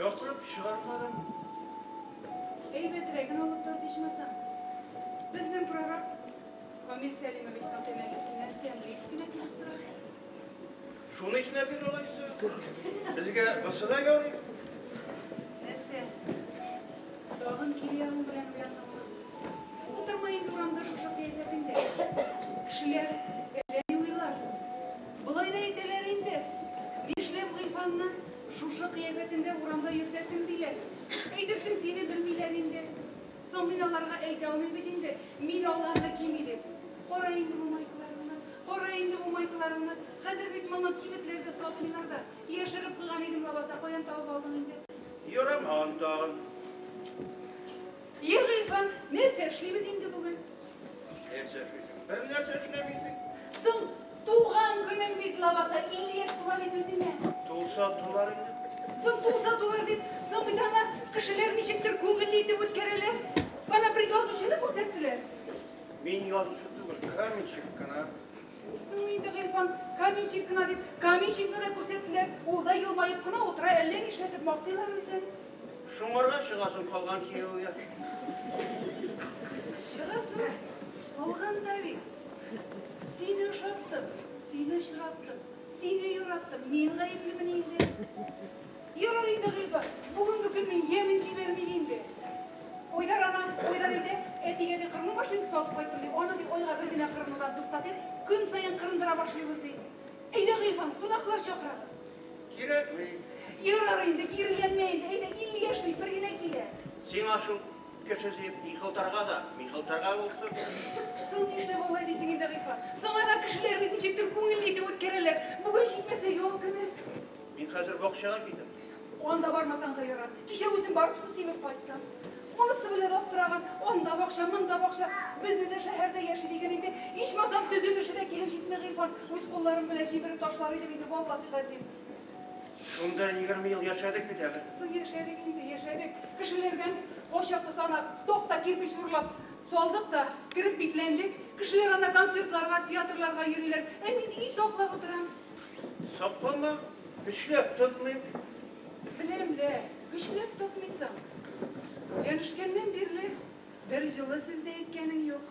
Чакырып чыгармадым. Әйбәтрәген алып тарт ичмасам. Безнең прораб Камил Сәлимовичның тәмәкесеннән тәмле ис кенә килеп тора. Шуны исенә бир алайса. Безгә бусы да ярый. Нәрсә? Тагын кире ягың белән уяндыңмы? Утырма инде урамда шушы кыяфәтеңдә. Кешеләр әллә ни уйлар. Болай да әйтәләр инде. Нишләп Гыйльфанны шушы кыяфәтендә урамда йөртәсең диләр. Әйтерсең сине белмиләр инде. Соң мин аларга әйтә алмыйм бит инде. Мин аларны кими дип. Кара инде бу майкаларыңны, кара инде бу майкаларыңны. Хәзер бит моны кибетләрдә сатмыйлар да. Яшереп куйган идем лабаса, каян табып алдың инде? Ярамаган тагын. Е, Гыйльфан, нәрсә эшлибез инде бүген? Нәрсә эшлисең? Бер нәрсә эшләмисең. Соң туган көнең бит лабаса, 50 яшь тула бит үзеңә. Тулса тулар инде. Соң тулса тулар дип, соң бит аны кешеләр ничектер күңелле итеп үткәрәләр. Бана бер язучыны күрсәттеләр. Мин язучы түгел, каменщик кына. Соң инде Гыйльфан, каменщик кына дип, каменщикны да күрсәттеләр. Ул да елмаеп кына утыра, әллә нишләтеп мактыйлар үзен. Шуңарга чыгасың калган кияүгә. Чыгасың калган да бит. Сине ошаттым, сине очраттым, сине яраттым. Мин гаеплемен инде. Ярар инде, Гыйльфан, бүгенге көннең ямен җибәрмик инде. Айдар ана, Айдар әйтә, әтигә ди кырыну машинасы алып кайттым ди. Аны ди айга бер генә кырынудан туктатып, көн саен кырындыра башлыйбыз ди. Әйдә, Гыйльфан, кунаклар чакырабыз. Кирәкми. Ярар инде, киреләнмә инде. Әйдә, 50 яшь бит, бер генә килә. Сиңа шул кеше җыеп михылтарга да, михылтарга булсын. Соң нишләп алай дисең инде, Гыйльфан? Соң ана кешеләр бит ничектер күңелле итеп үткәрәләр. Бүген җитмәсә ял көне. Мин хәзер бакчага китәм. Анда бармасаң да ярар. Кичә үзем барып су сибеп кайттым. Монысы белән аптыраган. Анда бакча, монда бакча. Безне дә шәһәрдә яши дигән инде. Ичмасам төзелеше дә килеп җитми, Гыйльфан. Үз кулларым белән җибереп ташлар идем инде, валлаһи газим. Шунда 20 ел яшәдек бит әле. Соң яшәдек инде, яшәдек. Кешеләрдән кайчакта ана токта кирпеч урлап салдык та, кереп бикләндек. Кешеләр ана концертларга, театрларга йөриләр. Ә мин өй саклап утырам. Саклама, көчләп тотмыйм. Беләм лә, көчләп тотмыйсың. Өйләнешкәннән бирле бер җылы сүз дә әйткәнең юк.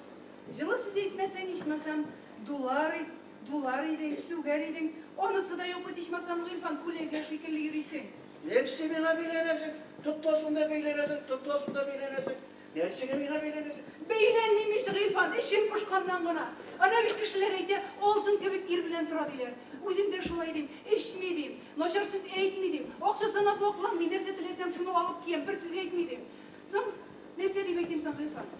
Җылы сүз әйтмәсәң, ичмасам, дулар, дулар идең, сүгәр идең. Анысы да юк бит, ичмасам, Гыйльфан, күләгә шикелле йөрисең. Нәрсә миңа бәйләнәсең? Тотасың да бәйләнәсең, тотасың да бәйләнәсең. Нәрсәгә миңа бәйләнәсең? Бәйләнмим ич, Гыйльфан, эчем пошканнан гына. Ана бит кешеләр әйтә, алтын кебек ир белән тора диләр. Үзем дә шулай дим, эчми дим, начар сүз әйтми дим, акча санап вакламый, нәрсә теләсәм шуны алып киям, бер сүз әйтми дим. Соң, нәрсә дип әйтим соң, Гыйльфан?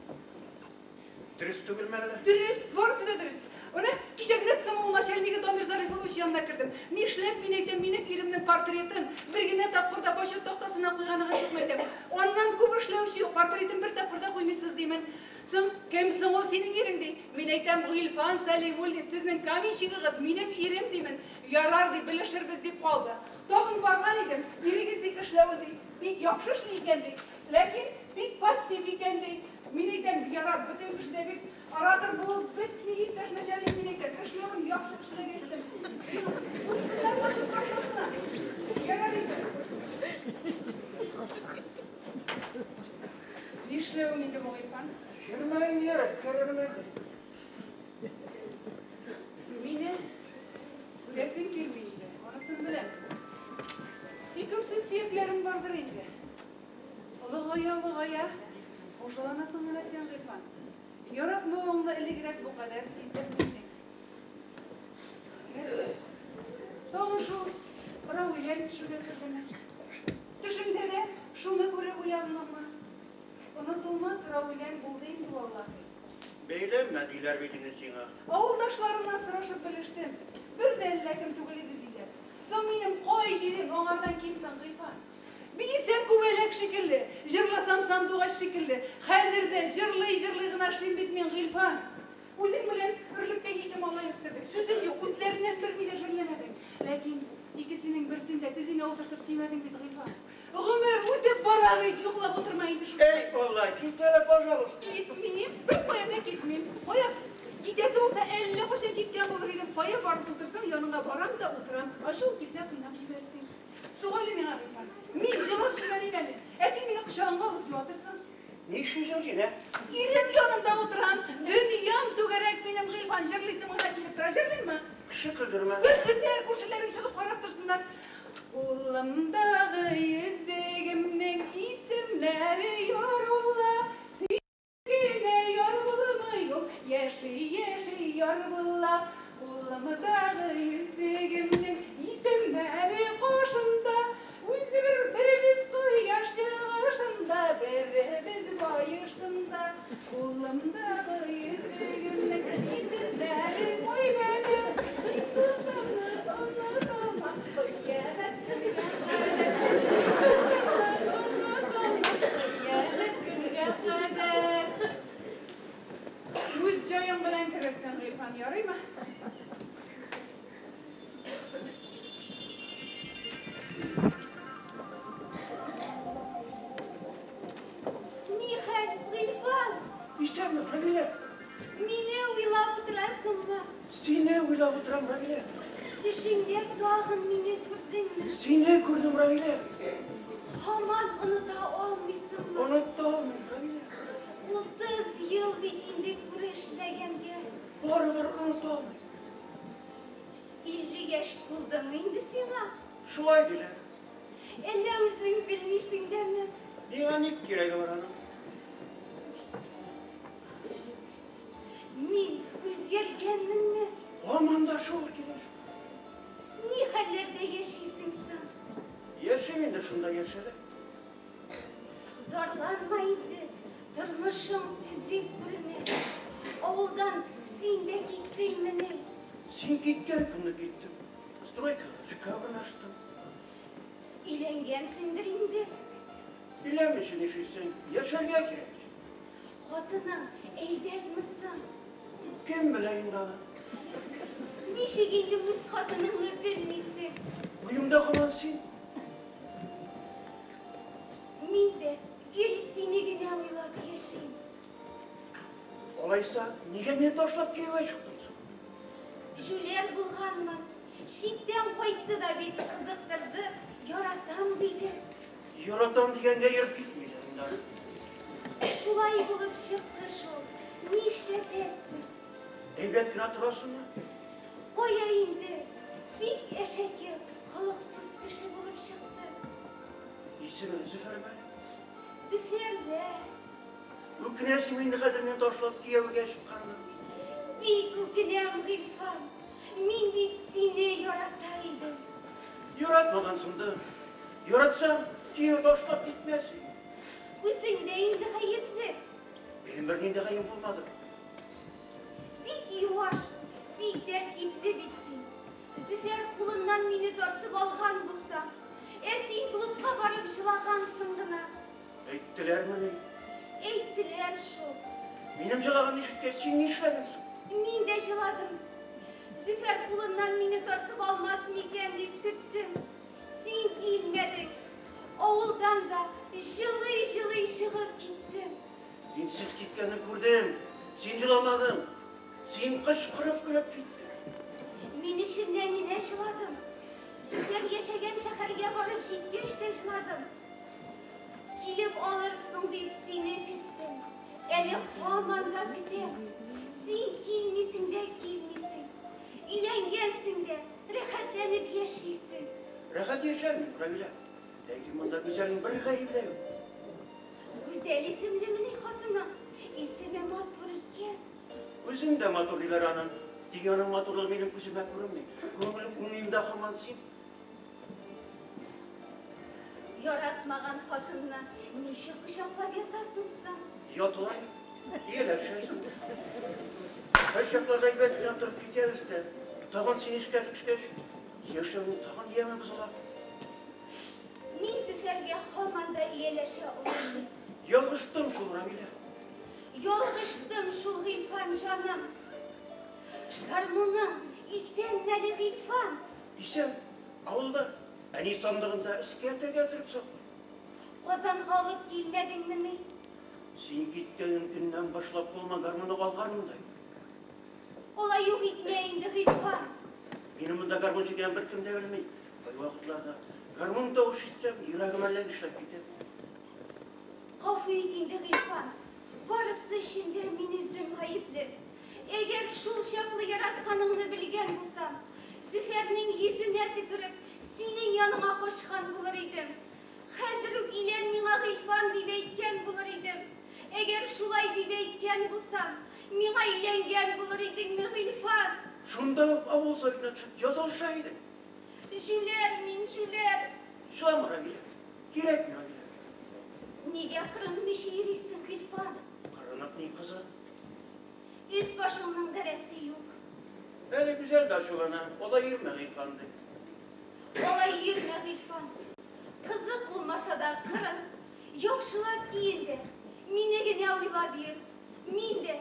Дөрес түгелме әллә? Дөрес, барысы да дөрес. Менә кичәгенәк СМУ начальнигы Дамир Зарифуллович янына кердем. Нишләп мин әйтәм, минем иремнең портретын бер генә тапкыр да почет тактасына куйганыгыз юкмы әйтәм. Аннан күп эшләүче юк, портретын бер тапкыр да куймыйсыз димен. Соң, кем соң ул синең ирең ди. Мин әйтәм, Гыйльфан Сәлимуллин, сезнең каменщигыгыз, минем ирем димен. Ярар ди, белешербез дип калды. Тагын барган идем, ирегез ди эшләве ди, бик яхшы эшли икән ди. Ләкин бик пассив икән ди. Мин әйтәм, ярар, бөтен кеше дә бит оратор булып бетми, иптәш начальник, мин әйтәм, эшләвен яхшы эшләгәчтен. Куйсыннар почет тактасына. Ярар инде. Нишләвең инде бу, Гыйльфан? Йөрмәен йөреп керермен. Мине күрәсең килми инде, анысын беләм. Сөйкемсез сөякләрең бардыр инде. Олыгая, олыгая, хушланасың менә син, Гыйльфан. Яратмавыңны элегрәк бу кадәр сиздермидең. Нәрсә? Тагын шул Равилә төшүгә кердеме? Төшеңдә дә шуны күреп уяндыңмы? Онытылмас Равиләң булды инде валлаһи. Бәйләнмә диләр бит инде сиңа. Авылдашларымнан сорашып белештем. Бер дә әллә кем түгел иде диләр. Соң минем кай җирем аңардан ким соң, Гыйльфан? Биесәм күбәләк шикелле, җырласам сандугач шикелле. Хәзер дә җырлый-җырлый гына эшлим бит мин, Гыйльфан. Үзең белән өрлектә ике малай үстердек. Сүзем юк, үзләреннән берни дә жәлләмәдең. Ләкин икесенең берсен дә тезеңә утыртып сөймәдең бит, Гыйльфан. Гомер үтеп бара бит, йоклап утырма инде шушы. Эй, Алла, кит әле, пожалуйста. Китмим, бер кая да китмим. Кая? Китәсе булса, әллә кайчан киткән булыр идем. Кая барып утырсаң, яныңа барам да утырам. Ачуың килсә, кыйнап җибәрсең. Сук әле миңа, Гыйльфан. Мин җылап җибәрим әле. Ә син мине кочагыңа алып юатырсың. Нишлисең син, ә? Ирем янында утырам. Дөньям түгәрәк минем, Гыйльфан, җырлыйсым гына килеп тора. Җырлыйммы? Кеше көлдермә. Көлсеннәр, күршеләрең чыгып карап торсыннар. Кулымдагы йөзегемнең исемнәре Ярулла. Генә яр булмый ул, яши, яши яр була. Кулымдагы йөзегемнең исемнәре кашында. Үзе бер беребез кояш чыгышында, беребез баешында. Кулымдагы йөзегемнең исемнәре Майбәнә. Син дустымны оныталма, кыямәт көнгә кадәр. Син дустымны оныталма, кыямәт көнгә кадәр. Үз җаең белән керерсең, Гыйльфан, ярыймы? Нихәл, Гыйльфан? Исәнме, Равилә? Мине уйлап утырасыңмы? Сине уйлап утырам, Равилә. Төшеңдә тагын мине күрдеңме? Сине күрдем, Равилә. Һаман оныта алмыйсыңмы? Оныта алмыйм, Равилә. 30 ел бит инде күрешмәгәнгә. Барыбер оныта алмыйм. 50 яшь тулдымы инде сиңа? Шулай диләр. Әллә үзең белмисең дәме? Миңа ник кирәге бар аның? Мин үзгәргәнменме? Һаман да шул килеш. Ни хәлләрдә яшисең соң? Яшим инде шунда яшәле. Зарланма инде, тормышың төзек күренә. Авылдан син дә киттеңмени? Син киткән көнне киттем. Стройкага эшкә урнаштым. Өйләнгәнсеңдер инде. Өйләнмичә нишлисең? Яшәргә кирәк. Хатының әйбәтме соң? Кем белә инде аны? Ничек инде үз хатыныңны белмисең? Уемда һаман син. Мин дә гел сине генә уйлап яшим. Алайса, нигә мине ташлап кияүгә чыктың соң? Җүләр булганмын. Читтән кайтты да бит, кызыктырды. Яратам диде. Яратам дигәнгә йөреп китмиләр инде аны. Шулай булып чыкты шул. Нишләтәсең? Әйбәт кенә торасыңмы? Кая инде? Бик әшәке, холыксыз кеше булып чыкты. Исеме Зөфәрме? Зөфәр дә. Үкенәсең инде хәзер мине ташлап кияүгә чыкканыңа? Бик үкенәм, Гыйльфан. Мин бит сине ярата идем. Яратмагансың да. Яратсаң, кияү ташлап китмәс идең. Үзең дә инде гаепле. Минем бернинди гаебем булмады. Бик юаш, бик тәртипле бит син. Зөфәр кулыннан мине тартып алган булса, ә син клубка барып җылагансың гына. Әйттеләрмени? Әйттеләр шул. Минем җылаганны ишеткәч, син нишләдең соң? Мин дә җыладым. Зөфәр кулыннан мине тартып алмас микән дип көттем. Син килмәдең. Авылдан да җылый-җылый чыгып киттем. Мин сез киткәнне күрдем. Син җыламадың. Син кычкырып көлеп киттең. Мин эчемнән генә җыладым. Зөфәр яшәгән шәһәргә барып җиткәч тә җыладым. Килеп алырсың дип сине көттем. Әле һаман да көтәм. Син килмисең дә килмисең. Өйләнгәнсең дә, рәхәтләнеп яшисең. Рәхәт яшәмим, Равилә. Ләкин монда Гүзәлнең бер гаебе дә юк. Гүзәл исемлемени хатының? Исеме матур икән. Үзең дә матур диләр аның. Тик аның матурлыгы минем күземә күренми. Күңелем күңелемдә һаман син. Яратмаган хатынны ничек кочаклап ятасың соң? Ятыла, ияләшәсең. Кайчакларда әйбәт кенә торып китәбез дә, тагын син эшкә төшкәч, яшәүнең тагын яме бозыла. Мин Зөфәргә һаман да ияләшә алмыйм. Ялгыштым шул, Равилә. Ялгыштым шул, Гыйльфан җаным. Гармуның исәнме әле, Гыйльфан? Исән, авылда, әни сандыгында эскәтергә төреп саклый. Казанга алып килмәдеңмени? Син киткән көннән башлап кулыма гармуны алганым да юк. Алай юк итмә инде, Гыйльфан. Минем монда гармунчы икәнен беркем дә белми. Кайвакытларда гармун Гармун тавышы ишетсәм, йөрәгем әллә нишләп китә. Гафу ит инде, Гыйльфан. Барысы өчен дә мин үзем гаепле. Әгәр шул чаклы яратканыңны белгән булсам, Зөфәрнең йөзенә төкереп, синең яныңа качкан булыр идем. Хәзер үк өйлән миңа, Гыйльфан, дип әйткән булыр идем. Әгәр шулай дип әйткән булсам, миңа өйләнгән булыр идеңме, Гыйльфан? Шунда ук авыл советына төшеп язылыша идек. Җүләр мин, җүләр. Җылама, Равилә. Кирәкми, Равилә. Нигә кырынмыйча йөрисең, Гыйльфан? Кырынып ни, кызым? Өс башыңның да рәте юк. Әле Гүзәл дә ачулана. Алай йөрмә, Гыйльфан, ди. Алай йөрмә, Гыйльфан. Кызык булмаса да, кырын. Яхшылап киен дә, мине генә уйлап йөр. Мин дә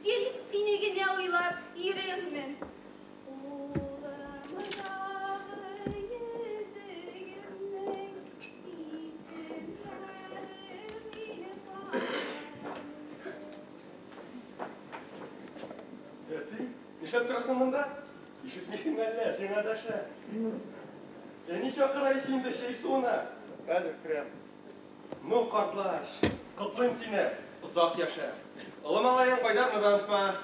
гел сине генә уйлап йөрермен. Кулымдагы йөзегемнең исеме Гыйльфан. Әти, нишләп торасың монда? Ишетмисеңме әллә, сиңа дәшә. Әни чакыра ич инде чәй суына. Хәзер керәм. Ну, картлач, котлыйм сине, озак яшә. Олы малаең Айдарны да онытма.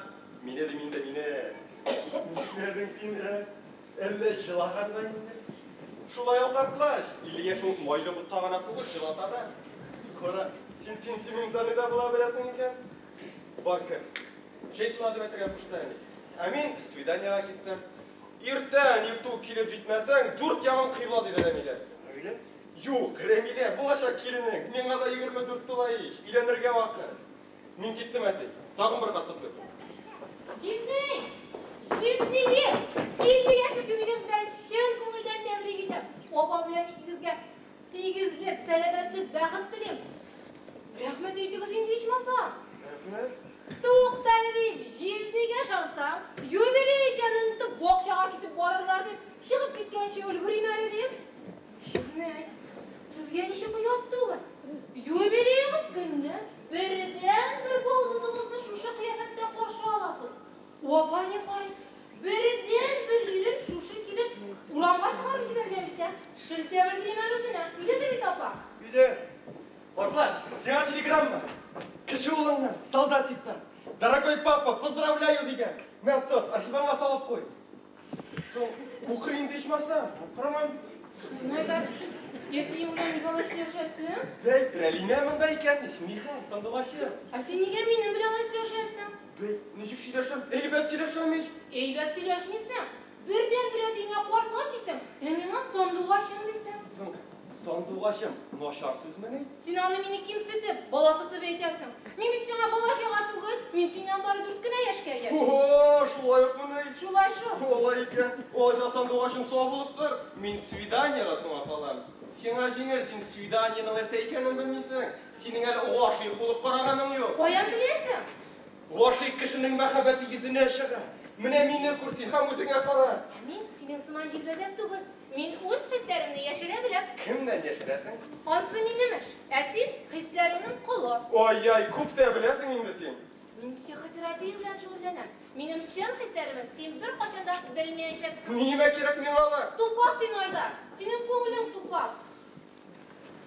Мине дим инде, мине. Нишләдең син, ә? Әллә җылаган да инде? Шулай ук, картлач, 50 яшь ул майлы ботка гына түгел, җылата да. Кара, син сентиментальный да була беләсең икән. Бар, кер. Чәй суына дип әйтергә кушты әни. Ә мин свиданиега киттем. Иртән иртүк килеп җитмәсәң, дүрт ягың кыйбла, диде Рәмилә. Равилә? Юк, Рәмилә, булачак киленең. Миңа да 24 тула ич. Өйләнергә вакыт. Мин киттем, әти. Тагын бер кат котлыйм. Җизни! Җизнием! 50 яшьлек юбилеегез белән чын күңелдән тәбрик итәм. Апа белән икегезгә тигезлек, сәламәтлек, бәхет телим. Рәхмәт әйтегез инде ичмасам. Рәхмәт. Туктале дим, җизнигә ышансаң, юбилей икәнен онытып, бакчага китеп барырлар дип, чыгып киткәнче өлгерим әле дим. Җизни, сезгә ничек оят түгел? Юбилеегыз көнне бердәнбер балдызыгызны шушы кыяфәттә каршы аласыз. Апа ни карый? Бердәнбер ирен шушы килеш урамга чыгарып җибәргән бит, ә? Шелтә белдерим әле үзенә. Өйдәдер бит апа? Өйдә. Картлач, сиңа телеграмма. Кече улыңнан, солдатиктан. Дорогой папа, поздравляю дигән. Мә, тот, архивыңа салып куй. Соң, укы инде ичмасам. Укырмын. Син, Айдар, әтиең белән нигә алай сөйләшәсең? Бәй, Рәлимә монда икән ич. Нихәл, сандугачым? Ә син нигә минем белән алай сөйләшәсең? Бәй, ничек сөйләшәм? Әйбәт сөйләшәм ич. Әйбәт сөйләшмисең. Бердәнбер әтиеңә картлач дисең, ә миңа сандугачым дисең. Соң, сандугачым начар сүзмени? Син аны мине кимсетеп, баласытып әйтәсең. Мин бит сиңа бала-чага түгел, мин синнән бары 4 кенә яшькә яшь. Ого, шулай укмыни? Шулай шул. Алай икән. Алайса сандугачым сау булып тор. Мин свиданиега соңа калам. Сиңа җиңел, син свиданиеның нәрсә икәнен белмисең. Синең әле гашыйк булып караганың юк. Каян беләсең? Гашыйк кешенең мәхәббәте йөзенә чыга. Менә мине күр син һәм үзеңә кара. Ә мин синең сыман җилбәзәк түгел. Мин үз хисләремне яшерә беләм. Кемнән яшерәсең? Ансы минем эш. Ә син хисләреңнең колы. Ай-яй, күп тә беләсең инде син. Мин психотерапия белән шөгыльләнәм. Минем чын хисләремне син беркайчан да белмәячәксең. Нимә кирәк миңа алар? Тупас син, Айдар. Синең күңелең тупас.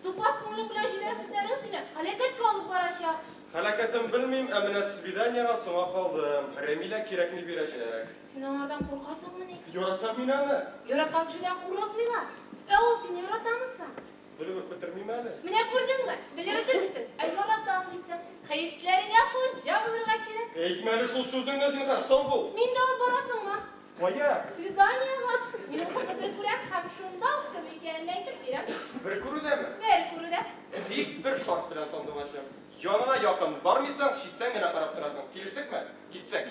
Тупас күңелең белән җүләр хисләрең сине һәлакәткә алып барачак. Һәлакәтен белмим, ә менә свиданиега соңа калдым. Рәмилә кирәкне бирәчәк. Син аңардан куркасыңмыни? Яратам мин аны. Яраткан кешедән курыкмыйлар. Ә ул сине яратамы соң? Белеп үк бетермим әле. Менә күрдеңме? Белеп бетермисең. Ә яратам дисең. Хисләреңә хуҗа булырга кирәк. Әйтмә әле шул сүзеңне, зинһар, сау бул. Мин дә алып барасыңмы? Кая? Свиданиега. Минем кызны бер күрәм һәм шунда ук кем икәнен әйтеп бирәм. Бер күрүдәме? Бер күрүдә. Тик бер шарт белән, сандугачым. Янына якын бармыйсың, читтән генә карап торасың. Килештекме? Киттек.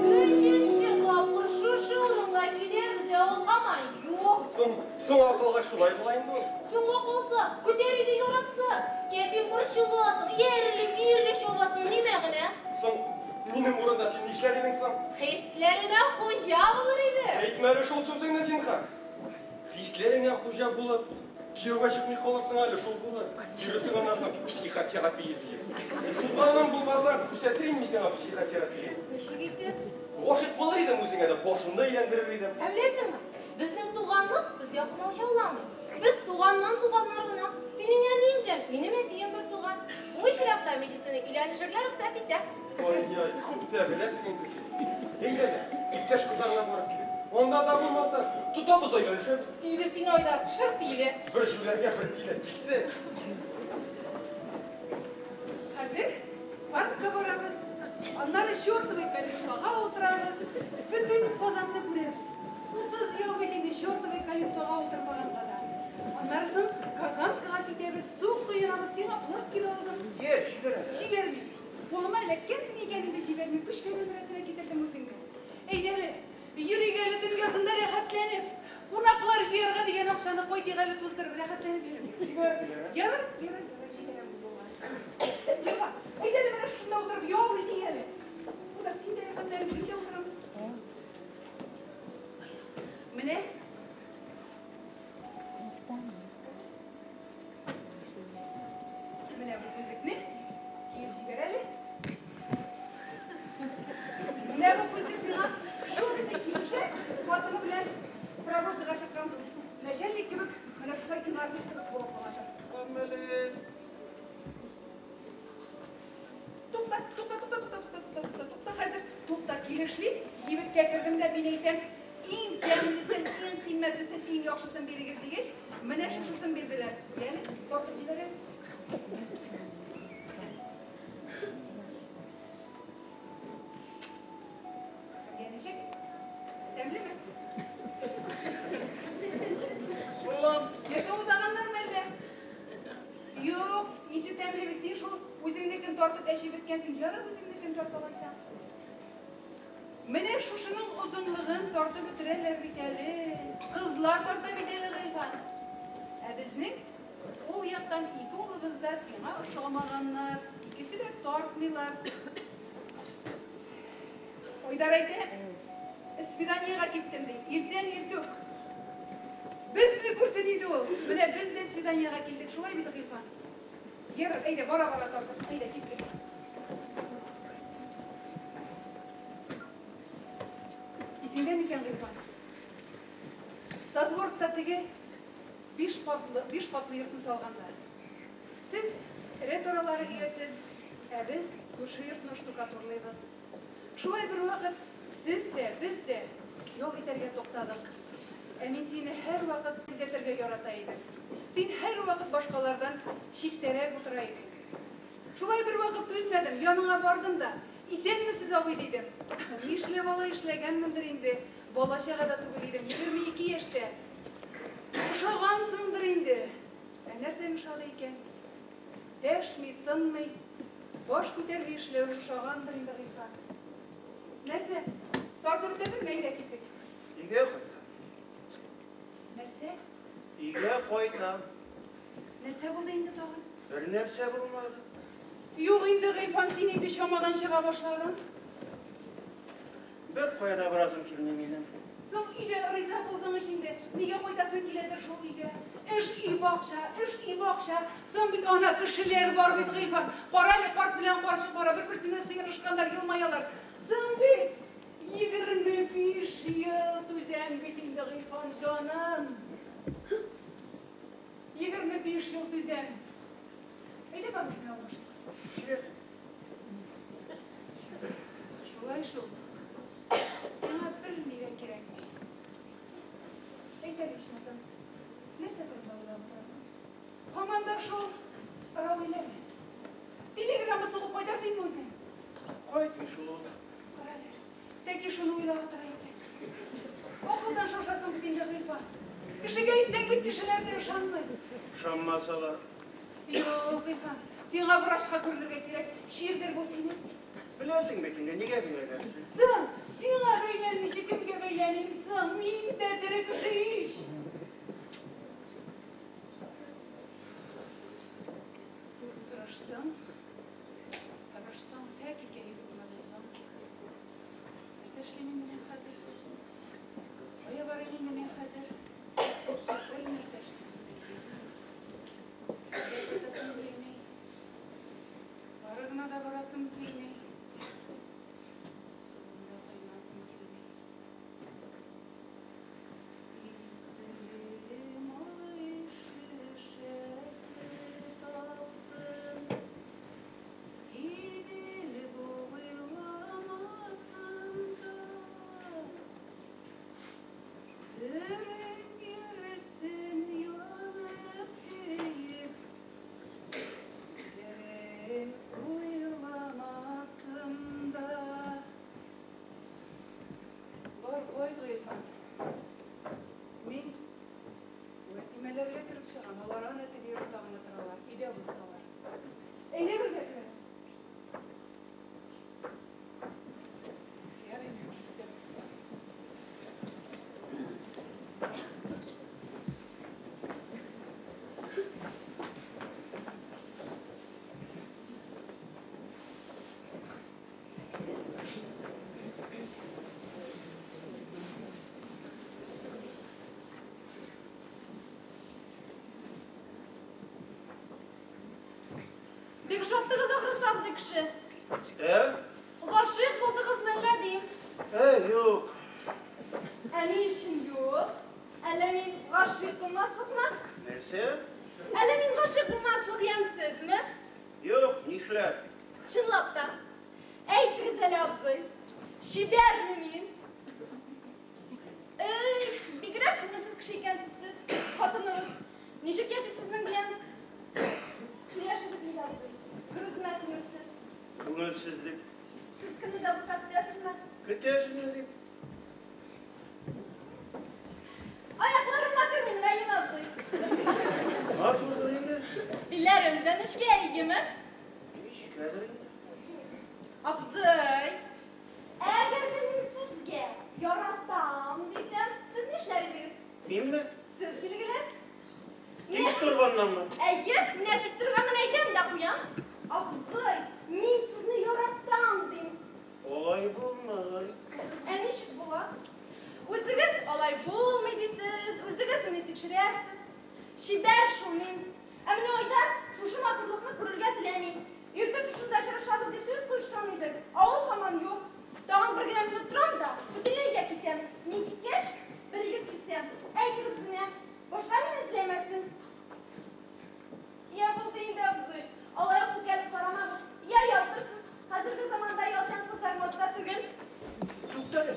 Өченче тапкыр шушы урынга киләбез, ә ул һаман юк. Соң, соңга калгач шулай була инде ул. Соңга калса, көтәр иде яратса. Йә син борчыласың, йә әрле-бирле чабасың, ни мәгънә? Соң, минем урында син нишләр идең соң? Хисләренә хуҗа булыр иде. Әйтмә әле шул сүзеңне, зинһар. Хисләреңә хуҗа булып, Кияүгә чыкмый калырсың әле, шул булыр. Йөресең аннан соң психотерапия диеп. Туганың булмаса, күрсәтер идем мин сиңа психотерапия. Ничек итеп? Гашыйк булыр идем үзеңә дә, башыңны әйләндерер идем. Ә беләсеңме, безнең туганлык безгә комачауламый. Без туганнан туганнар гына. Синең әниең белән минем әтием бер туган. Бу очракта медицина өйләнешергә рөхсәт итә. Ай-яй, күп тә беләсең инде син. Әйдә әле, иптәш кызларына барып килик. Анда да булмаса, тотабыз да өйләнешәбез. Тиле син, Айдар, шыр тиле. Бер җүләргә бер тиле килде. Хәзер паркка барабыз, аннары чертовый колесога утырабыз, бөтен Казанны күрәбез. 30 ел бит инде чертовый колесога утырмаганга да. Аннары соң Казанкага китәбез, су коенабыз, сиңа плавки да алдым. Е, җибәр әле. Җибәрмим. Кулыма эләккәнсең икән инде, җибәрмим. Көчкә нәмәрәтенә китердем үзеңне. Әйдә әле, йөрик әле дөньясында рәхәтләнеп. Кунаклар җыярга дигән акчаны кайтыйк әле туздырып, рәхәтләнеп йөрик. Җибәр, җибәр. Ярар, ярар, ярар, җибәрәм булган. Юка, әйдә әле менә шушында утырып ял итик әле. Утыр, син дә рәхәтләнеп, мин дә утырам. Менә. Менә бу күзлекне киеп җибәр әле. Менә бу күзлек сиңа шундый килешә, хатыны белән прогулкага чыккан начальник кебек, менә шулай киноартист кебек булып каласың. Әмәле. Тукта, тукта, тукта, тукта, тукта, тукта, тукта, тукта, хәзер тукта, килешли. Кибеткә кердем дә мин әйтәм, иң тәмлесен, иң кыйммәтлесен, иң яхшысын бирегез дигәч, менә шушысын бирделәр. Яме, тартып җибәр әле. Я ничек? Тәмлеме? Улым, Нәрсә удаганнармы әллә? Юк, исе тәмле бит, син шул үзеңнекен тартып әчеп беткәнсең. Ярар, үзеңнекен тарта алайсаң. Менә шушының озынлыгын тартып бетерәләр бит әле. Кызлар тарта бит әле, Гыйльфан. Ә безнең ул яктан ике улыбыз да сиңа ошамаганнар. Икесе дә тартмыйлар. Айдар әйтә, свиданиега киттем ди. Иртән иртүк. Безне күрсен иде ул. Менә без дә свиданиега килдек. Шулай бит, Гыйльфан? Ярар, әйдә, бара-бара тартырсың. Әйдә, киттек. Исеңдә микән, Гыйльфан? Созвортта теге биш катлы йортны салганнар. Сез рәт аралары өясез, ә без күрше йортны штукатурлыйбыз. Шулай бер вакыт сез дә, без дә ял итәргә туктадык. Ә мин сине һәрвакыт күзәтергә ярата идем. Син һәрвакыт башкалардан читтәрәк утыра идең. Шулай бер вакыт түзмәдем, яныңа бардым да, исәнмесез, абый, дидем. Нишләп алай эшләгәнмендер инде, бала чага да түгел идем, 22 яшьтә. Ошагансыңдыр инде. Ә нәрсәң ошады икән? Дәшми, тынмый, баш күтәрми эшләвең ошагандыр инде, Гыйльфан. Нәрсә? Тартып бетердеңме? Әйдә, киттек. Өйгә кайтам. Нәрсә? Өйгә кайтам. Нәрсә булды инде тагын? Бер нәрсә булмады. Юк инде, Гыйльфан, син инде чамадан чыга башладың. Бер кая да барасым килми минем. Соң өйдә риза булдың ич инде. Нигә кайтасың киләдер шул өйгә? Эш өй бакча, эш өй бакча. Соң бит ана кешеләр бар бит, Гыйльфан. Кара әле, карт белән карчык бара, бер-берсенә сыенышканнар, елмаялар. Соң бит 25 ел түзәм бит инде, Гыйльфан җаным. 25 ел түзәм. Әйдә, бабушка, алмашыйк. Шулай шул. Сиңа бер ни дә кирәкми. Әйт әле, ичмасам, нәрсә турында уйлап утырасың? Һаман да шул Равиләме? Телеграмма сугып кайтар димме үзең? Кайтмый шул ул. Кара әле, тәки шуны уйлап утыра икән. Акылдан шашасың бит инде, Гыйльфан. Кешегә әйтсәң бит, кешеләр дә ышанмый. Ышанмасалар. Юк, Гыйльфан, сиңа врачка күренергә кирәк. Чирдер бу синең. Беләсең бит инде, нигә бәйләнәсең? Соң, сиңа бәйләнмичә кемгә бәйләним соң? Мин дә тере кеше ич. Тырыштым. Тырыштым, тәки кәеф булмады соң. Нәрсә эшлим инде мин хәзер? Кая барыйм инде мин хәзер? Бер нәрсә эшлисем килми. Ошаттыгыз ахрысы, абзый кеше. Ә? Гашыйк булдыгыз мәллә дим. Ә, юк. Ә ни өчен юк? Әллә мин гашыйк булмаслыкмы? Нәрсә? Әллә мин гашыйк булмаслык ямьсезме? Юк, нишләп? Чынлап та. Әйтегез әле, абзый. Чибәрме мин? Эй, бигрәк күңелсез кеше икәнсез сез, хатыныгыз. Ничек яши сезнең белән? Сөйләшегез инде, абзый. Бер үземә күңелсез. Күңелсезлек. Сез кемне дә булса көтәсезме? Көтәсезме дип? Аякларым матур минем, әйеме, абзый? Матурдыр инде. Билләрем дә нечкә, әйеме? Нечкәдер инде. Абзый, әгәр дә мин сезгә яратам дисәм, сез нишләр идегез? Минме? Сез билгеле. Тик торганнанмы? Әйе, менә тик торганнан әйтәм дә куям. Абзый, мин сезне яратам дим. Алай булмый. Ә ничек була? Үзегез алай булмый дисез, үзегез мине тикшерәсез. Чибәр шул мин. Ә менә Айдар шушы матурлыкны күрергә теләми. Иртән шушында очрашабыз дип сүз куешкан идек. Ә ул һаман юк. Тагын бер генә минут торам да, бөтенләйгә китәм. Мин киткәч, бер егет килсә, әйтегез генә, башка мине эзләмәсен. Я булды инде, абзый. Алай ук үткәреп карамагыз. Я ялтырсыз. Хәзерге заманда ялчан кызлар модада түгел. Туктале.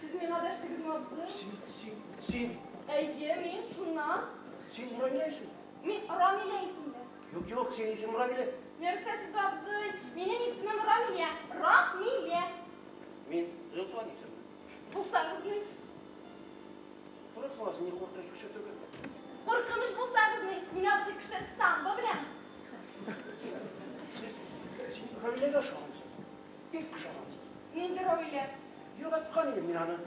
Сез миңа дәштегезме, абзый? Син, син, син. Әйе, мин шуннан. Син Рамилә исемле. Мин Рамилә исемле. Юк, юк, син исем Рамилә. Нәрсә сез, абзый? Минем исемем Рамилә. Рамилә. Мин Гыйлфан исемле. Булсагыз ни? Курыкмагыз, мин куркыныч кеше түгел. Куркыныч булсагыз ни? Мин абзый кеше самбо беләм. Сез, син Рамиләгә ошагансың. Бик ошагансың. Нинди Рамилә? Яраткан идем мин аны.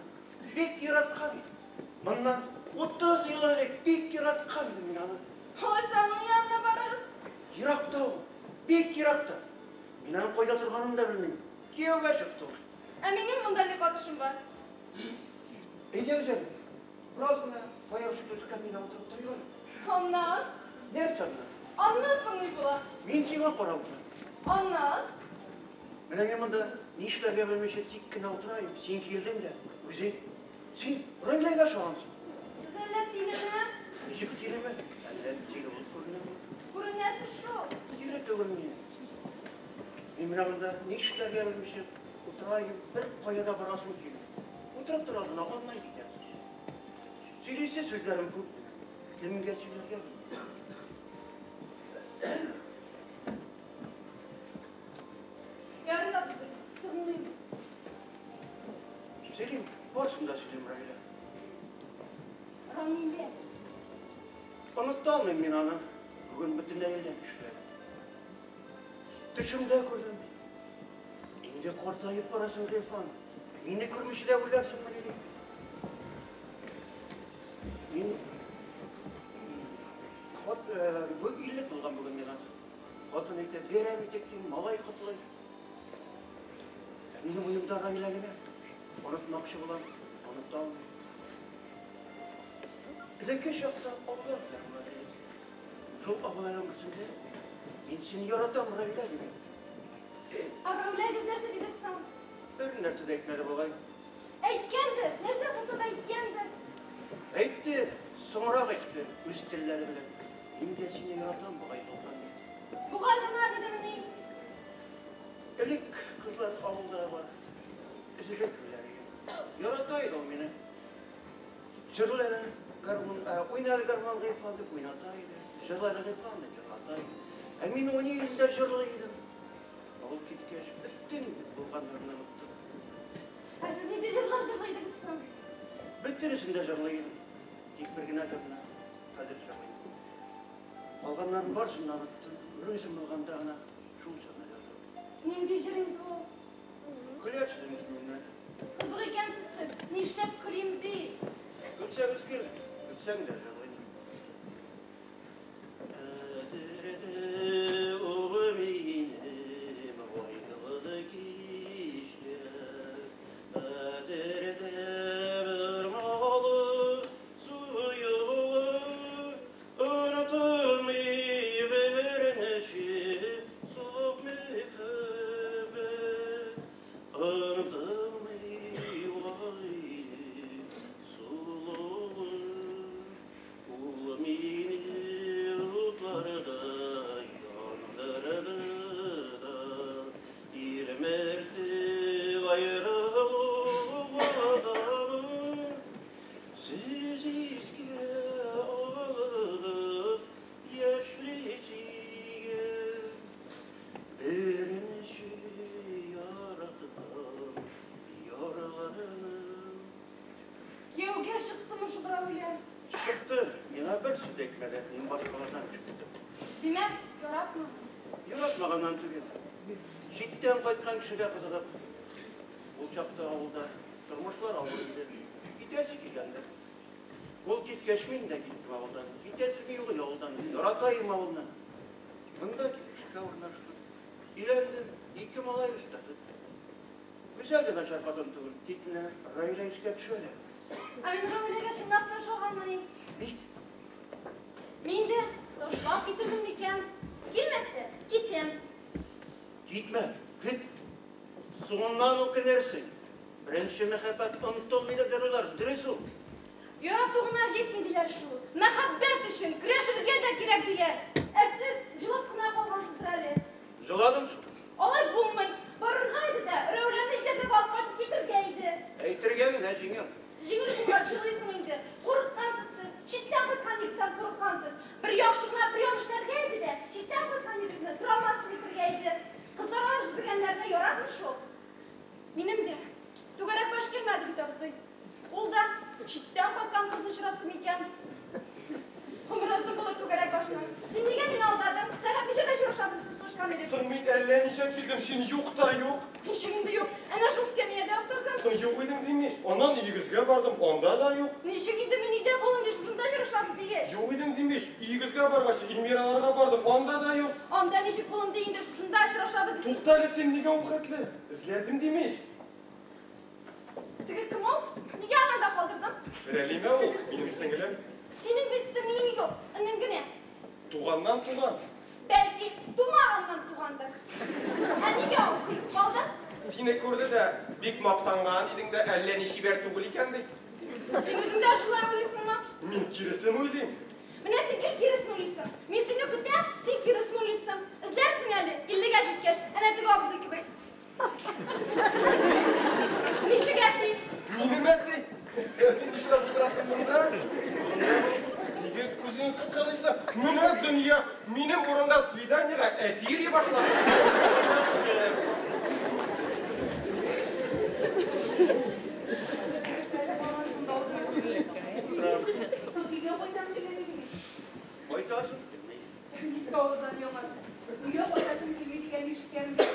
Бик яраткан идем. Моннан 30 ел элек бик яраткан идем мин аны. Алайса аның янына барыгыз. Еракта ул. Бик еракта. Мин аның кайда торганын да белмим. Кияүгә чыкты ул. Ә минем монда ни катышым бар? Әйдәгез әле. Бераз гына баягы шикелле эскәмиядә утырып торыйк әле. Аннан? Нәрсә аннан? Аннан соң ни була? Мин сиңа карап утырам. Аннан? Менә мин монда ни эшләргә белмичә тик кенә утырайым. Син килдең дә, үзең. Син Рамиләгә ошагансың. Сез әллә тилеме? Ничек тилеме? Әллә тиле булып күренәме? Күренәсез шул. Тиле түгел мин. Мин менә монда ни эшләргә белмичә утырайым, бер кая да барасым килми. Утырып торасың, аннан китәсең. Сөйлисе сүзләрем күп. Кемгә сөйләргә белмим. Ярый, абзый, тыңлыйм. Сөйлим, барысын да сөйлим, Рамилә. Рамилә. Оныта алмыйм мин аны. Бүген бөтенләй әллә нишләдем. Төшемдә күрдем. Инде картаеп барасың, Гыйлфан. Мине күрмичә дә үләрсеңмени дип. Мин хат, бу 50 тулган бүген миңа. Хатын әйтә, бәрәм итек дим, малай котлый. Ә минем уемда Рамилә генә. Онытмакчы булам, оныта алмыйм. Элекке чакта абыйлар белән була идек. Шул абыйларның берсендә мин сине яратам, Рамилә, дип әйтте. Ә Рамиләгез нәрсә диде соң? Бер нәрсә дә әйтмәде бугай. Әйткәндер, нәрсә булса да әйткәндер. Әйтте, соңрак әйтте, үз телләре белән. Мин дә сине яратам бугай, Солтан диде. Бугай гына дидемени? Элек кызлар авылда бар. Өзелеп беләр иде. Ярата иде ул мине. Җырлары, гармун, уйнары гармун Гыйлфан дип уйната иде. Җырлары Гыйлфан дип җырлата иде. Ә мин уйный идем дә җырлый идем. Ул киткәч, бөтен булганнарны оныттым. Ә сез нинди җырлар җырлый идегез соң? Бөтенесен дә җырлый идем. Тик бер генә җырны хәзер җырлыйм. Калганнарын барысын да оныттым. Бер үзем булганда гына шул җырны җырладым. Нинди җыр инде ул? Көләсез инде миннән. Кызык икәнсез сез. Нишләп көлим ди? Көлсәгез көл, көлсәң дә җырлыйм. Аерылуга сез искә алыгыз яшьли сөйгән беренче яраткан ярларны. Кияүгә чыктымы шул Рәүлә? Чыкты, миңа бер сүз әйтмәде, мин башкалардан ишеттем. Димәк, яратмаган. Яратмаганнан түгел. Читтән кайткан кешегә кызыгып, ул чакта авылда тормышлар авыр иде. Китәсе килгәндер. Ул киткәч, мин дә киттем авылдан. Китәсем юк иде авылдан. Яратайым авылны. Монда килеп эшкә урнаштым. Өйләндем, ике малай үстердек. Гүзәл дә начар хатын түгел, тик менә Раилә искә төшә әле. Ә мин Рәүләгә чынлап та ошаганмыни? Бик. Мин дә ташлап китердем микән? Килмәсә, китәм. Китмә, көт. Соңыннан үкенерсең. Беренче мәхәббәт онытылмый дип җырлыйлар, дөрес ул. Ярату гына җитми диләр шул. Мәхәббәт өчен көрәшергә дә кирәк диләр. Ә сез җылап кына калгансыздыр әле. Җыладым шул. Алай булмый. Барырга иде дә, Рәүләне җитәкләп алып кайтып китергә иде. Әйтергә генә җиңел. Җиңел булгач җылыйсың инде. Курыккансыз сез. Читтән кайткан егеттән курыккансыз. Бер яхшы гына прием эшләргә иде дә, читтән кайткан егетне тора алмаслык итергә иде. Кызлар алып җибәргәннәрне яратмый шул. Минем дә түгәрәк баш килмәде бит абзый. Ул да читтән кайткан кызны очратты микән? Гомер озын булыр түгәрәк башның. Син нигә мине алдадың? Сәгать ничәдә очрашабыз сүз кушкан идек? Соң мин әллә ничә килдем, син юк та юк. Ничек инде юк? Әнә шул эскәмиядә утырдым. Соң юк идең димеш. Аннан өегезгә бардым, анда да юк. Ничек инде мин өйдә булам ди, шушында очрашабыз дигәч. Юк идең димеш. Өегезгә баргач, Эльмираларга бардым, анда да юк. Анда ничек булам ди инде, шушында очрашабыз дигәч. Тукта әле, син нигә ул хәтле? Эзләдем димеш. Теге кем ул? Нигә аны анда калдырдың? Рәлимә ул, минем сеңелем. Синең бит сеңлең юк, энең генә. Туганнан туган. Бәлки, тумаганнан тугандыр. Ә нигә ул көлеп калды? Сине күрде дә, бик мактанган идең дә, әллә ни чибәр түгел икән ди. Син үзең дә шулай уйлыйсыңмы? Мин киресен уйлыйм. Менә син гел киресен уйлыйсың. Мин сине көтәм, син киресен уйлыйсың. Эзләрсең әле, 50-гә җиткәч, әнә теге абзый кебек. Ничек әти? Минем әти? Әти нишләп утырасың монда? Нигә күзеңне кыскалыйсың? Менә дөнья, минем урында свиданиега әти йөри башлады. Утырам. Өйгә кайтам дигән идең. Кайтасың килми. Иске авыздан яңасыз. Өйгә кайтасым килми дигән ишеткәнем юк.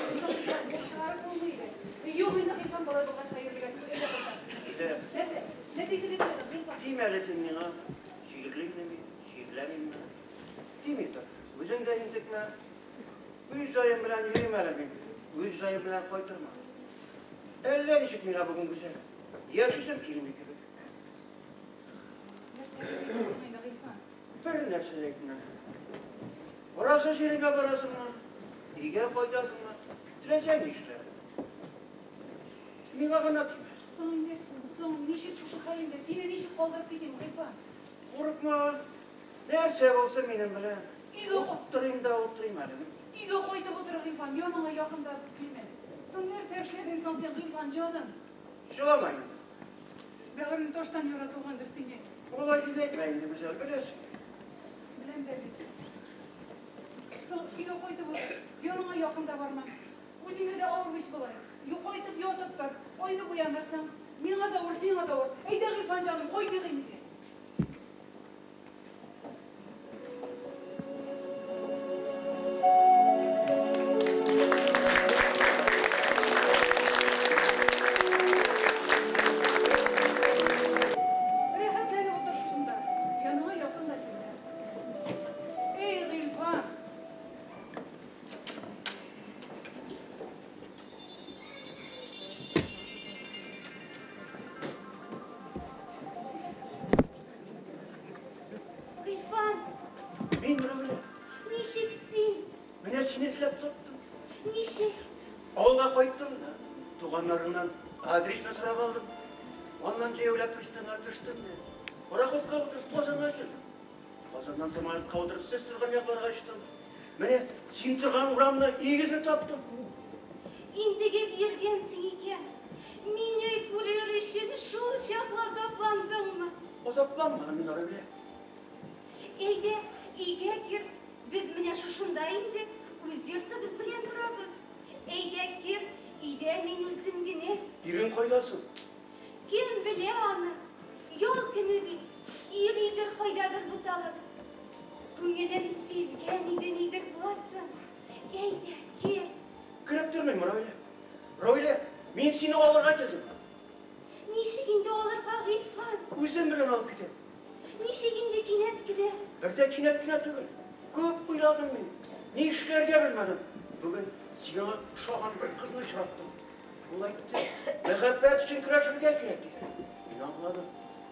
Чыгарып булмый иде. Юк инде Гыйльфан болай булгач хәерлегә. Өйгә кайтасыз. Гүзәл. Нәрсә? Нәрсә әйтергә теләдең, Гыйльфан? Тимә әле син миңа. Чирлимме мин, чирләмимме? Тими тор. Үзең дә интекмә. Үз җаем белән йөрим әле мин. Үз җаем белән кайтырмын. Әллә ничек миңа бүген Гүзәл. Яшисем килми кебек. Нәрсә әйтәсең инде, Гыйльфан? Бер нәрсә дә әйтмә. Барасы җиреңә барасыңмы? Өйгә кайтасыңмы? Теләсәң нишлә. Миңа гына тимә. Соң инде, соң ничек шушы хәлеңдә? Сине ничек калдырып китим, Гыйльфан? Курыкма. Нәрсә булсын минем белән? Өйгә Утырыйм да утырыйм әле. Өйгә кайтып утыр, Гыйльфан, яныңа якын да килмә. Соң нәрсә эшләдең соң син, Гыйльфан, җаным? Җылама инде. Бәгырем таштан яратылгандыр сине. Болай дип әйтмә инде, Гүзәл, беләсең. Беләм дә бит. Соң өйгә кайтып утыр, яныңа якын да барма. Үзеңә дә авыр бит болай. Юк, кайтып ятып тор, айнып уянырсың. Миңа да авыр, сиңа да авыр. Әйдә, Гыйльфан җаным, кайтыйк инде. Рәхәтләнеп утыр шушында. Яныңа якын да килмә. Эй, Гыйльфан! Гыйльфан, Мин Рәүлә. ничек син? Менә сине эзләп таптым. Ничек? Авылга кайттым да, туганнарыңнан адресны сорап алдым. Аннан җәяүләп пристаньга төштем дә. Пароходка утырып Казанга килдем. Казаннан самолетка утырып сез торган якларга очтым. Менә син торган урамны, өегезне таптым. Интегеп йөргәнсең икән. Мине күрер өчен шул чаклы азапландыңмы? Азапланмадым мин, Равилә. Әйдә, өйгә кер. Без менә шушында инде, үз йортыбыз белән торабыз. Әйдә, кер, өйдә мин үзем генә. Ирең кайда соң? Кем белә аны? Ял көне бит. Йөридер кайдадыр буталып. Күңелем сизгән иде нидер буласын. Әйдә, кер. Кереп тормыйм, Равилә. Равилә, мин сине алырга килдем. Ничек инде алырга, Гыйльфан? Үзем белән алып китәм. Ничек инде кинәт кенә? Бер дә кинәт кенә түгел. Күп уйладым мин. Ни эшләргә белмәдем. Бүген сиңа ошаган бер кызны очраттым. Ул әйтте, мәхәббәт өчен көрәшергә кирәк диде. Мин аңладым.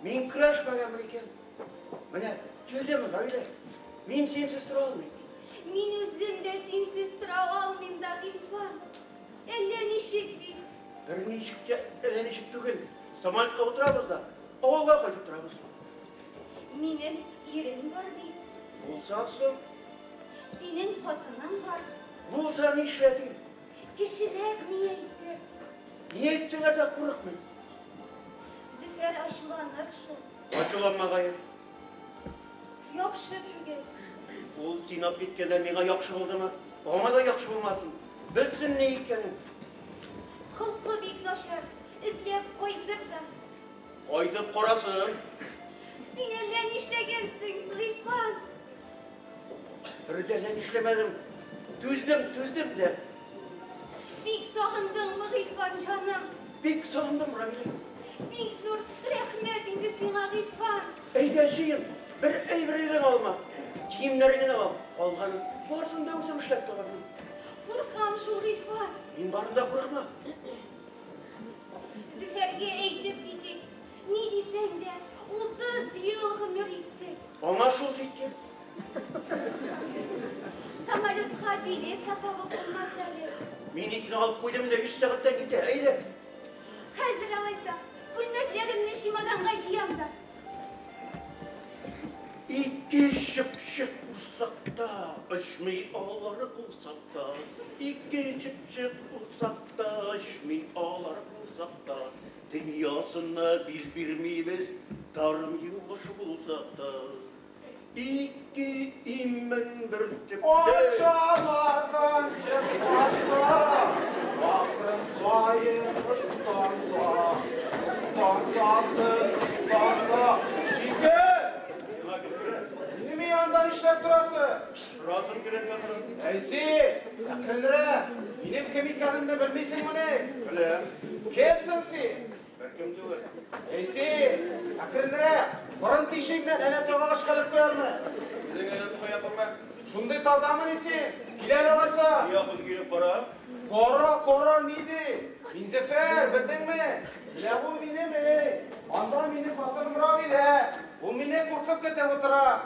Мин көрәшмәгәнмен икән. Менә килдем, Равилә. Мин синсез тора алмыйм. Мин үзем дә синсез тора алмыйм да, Гыйльфан. Әллә ничек бит. Берничек тә, әллә ничек түгел. Самолетка утырабыз да, авылга кайтып торабыз. Минем ирем бар бит. Булса соң? Синең хатының бар. Булса нишләтим? Кешеләр ни әйтер? Ни әйтсәләр дә курыкмыйм. Зөфәр ачуланыр шул. Ачуланмагае. Яхшы түгел. Ул сине алып киткәндә миңа яхшы булдымы? Аңа да яхшы булмасын. Белсен ни икәнен. Холкы бик начар. Эзләп кайтыр да. Кайтып карасын. Син әллә нишләгәнсең, Гыйльфан? Бер дә әллә нишләмәдем. Түздем, түздем дә. Бик сагындыңмы, Гыйльфан җаным? Бик сагындым, Равилә. Бик зур рәхмәт инде сиңа, Гыйльфан. Әйдә, җыен. Бер әйбер генә алма. Киемнәрен генә ал. Калганын барысын да үзем эшләп табармын. Куркам шул, Гыйльфан. Мин барында курыкма. Зөфәргә әйтеп китик. Ни дисәң дә, 30 ел гомер иттек. Аңа шул җиткән. Самолетка билет та табып булмас әле. Мин икене алып куйдым инде, 3 сәгатьтән китә. Әйдә. Хәзер алайса, күлмәкләремне чемоданга җыям да. Ике чыпчык булсак та, очмый алар булсак та. Ике чыпчык булсак та, очмый алар булсак та. Дөньясына бил бирмибез, тарым юаш булсак та. Ике имән бер төптә. Ачалаган чыкмашта, акрын саен ыштанса, тансасы, танса. Сике! Минем янда нишләп торасы? Торасым килеп ятырым. Әй син, әкренрәк, минем кем икәнемне белмисеңмени? Беләм. Кемсең син? Беркем түгел. Әй син, әкренрәк, борын тишегеңнән әнә тагач калып куярмы? Үзең әнә куя күрмә. Шундый тазамыни син? Килә алайса. Якын килеп бара. Кара, кара ни ди? Мин Зөфәр, белдеңме? Менә бу минем, эй. Анда минем хатыным Равилә. Ул мине куркып көтеп утыра.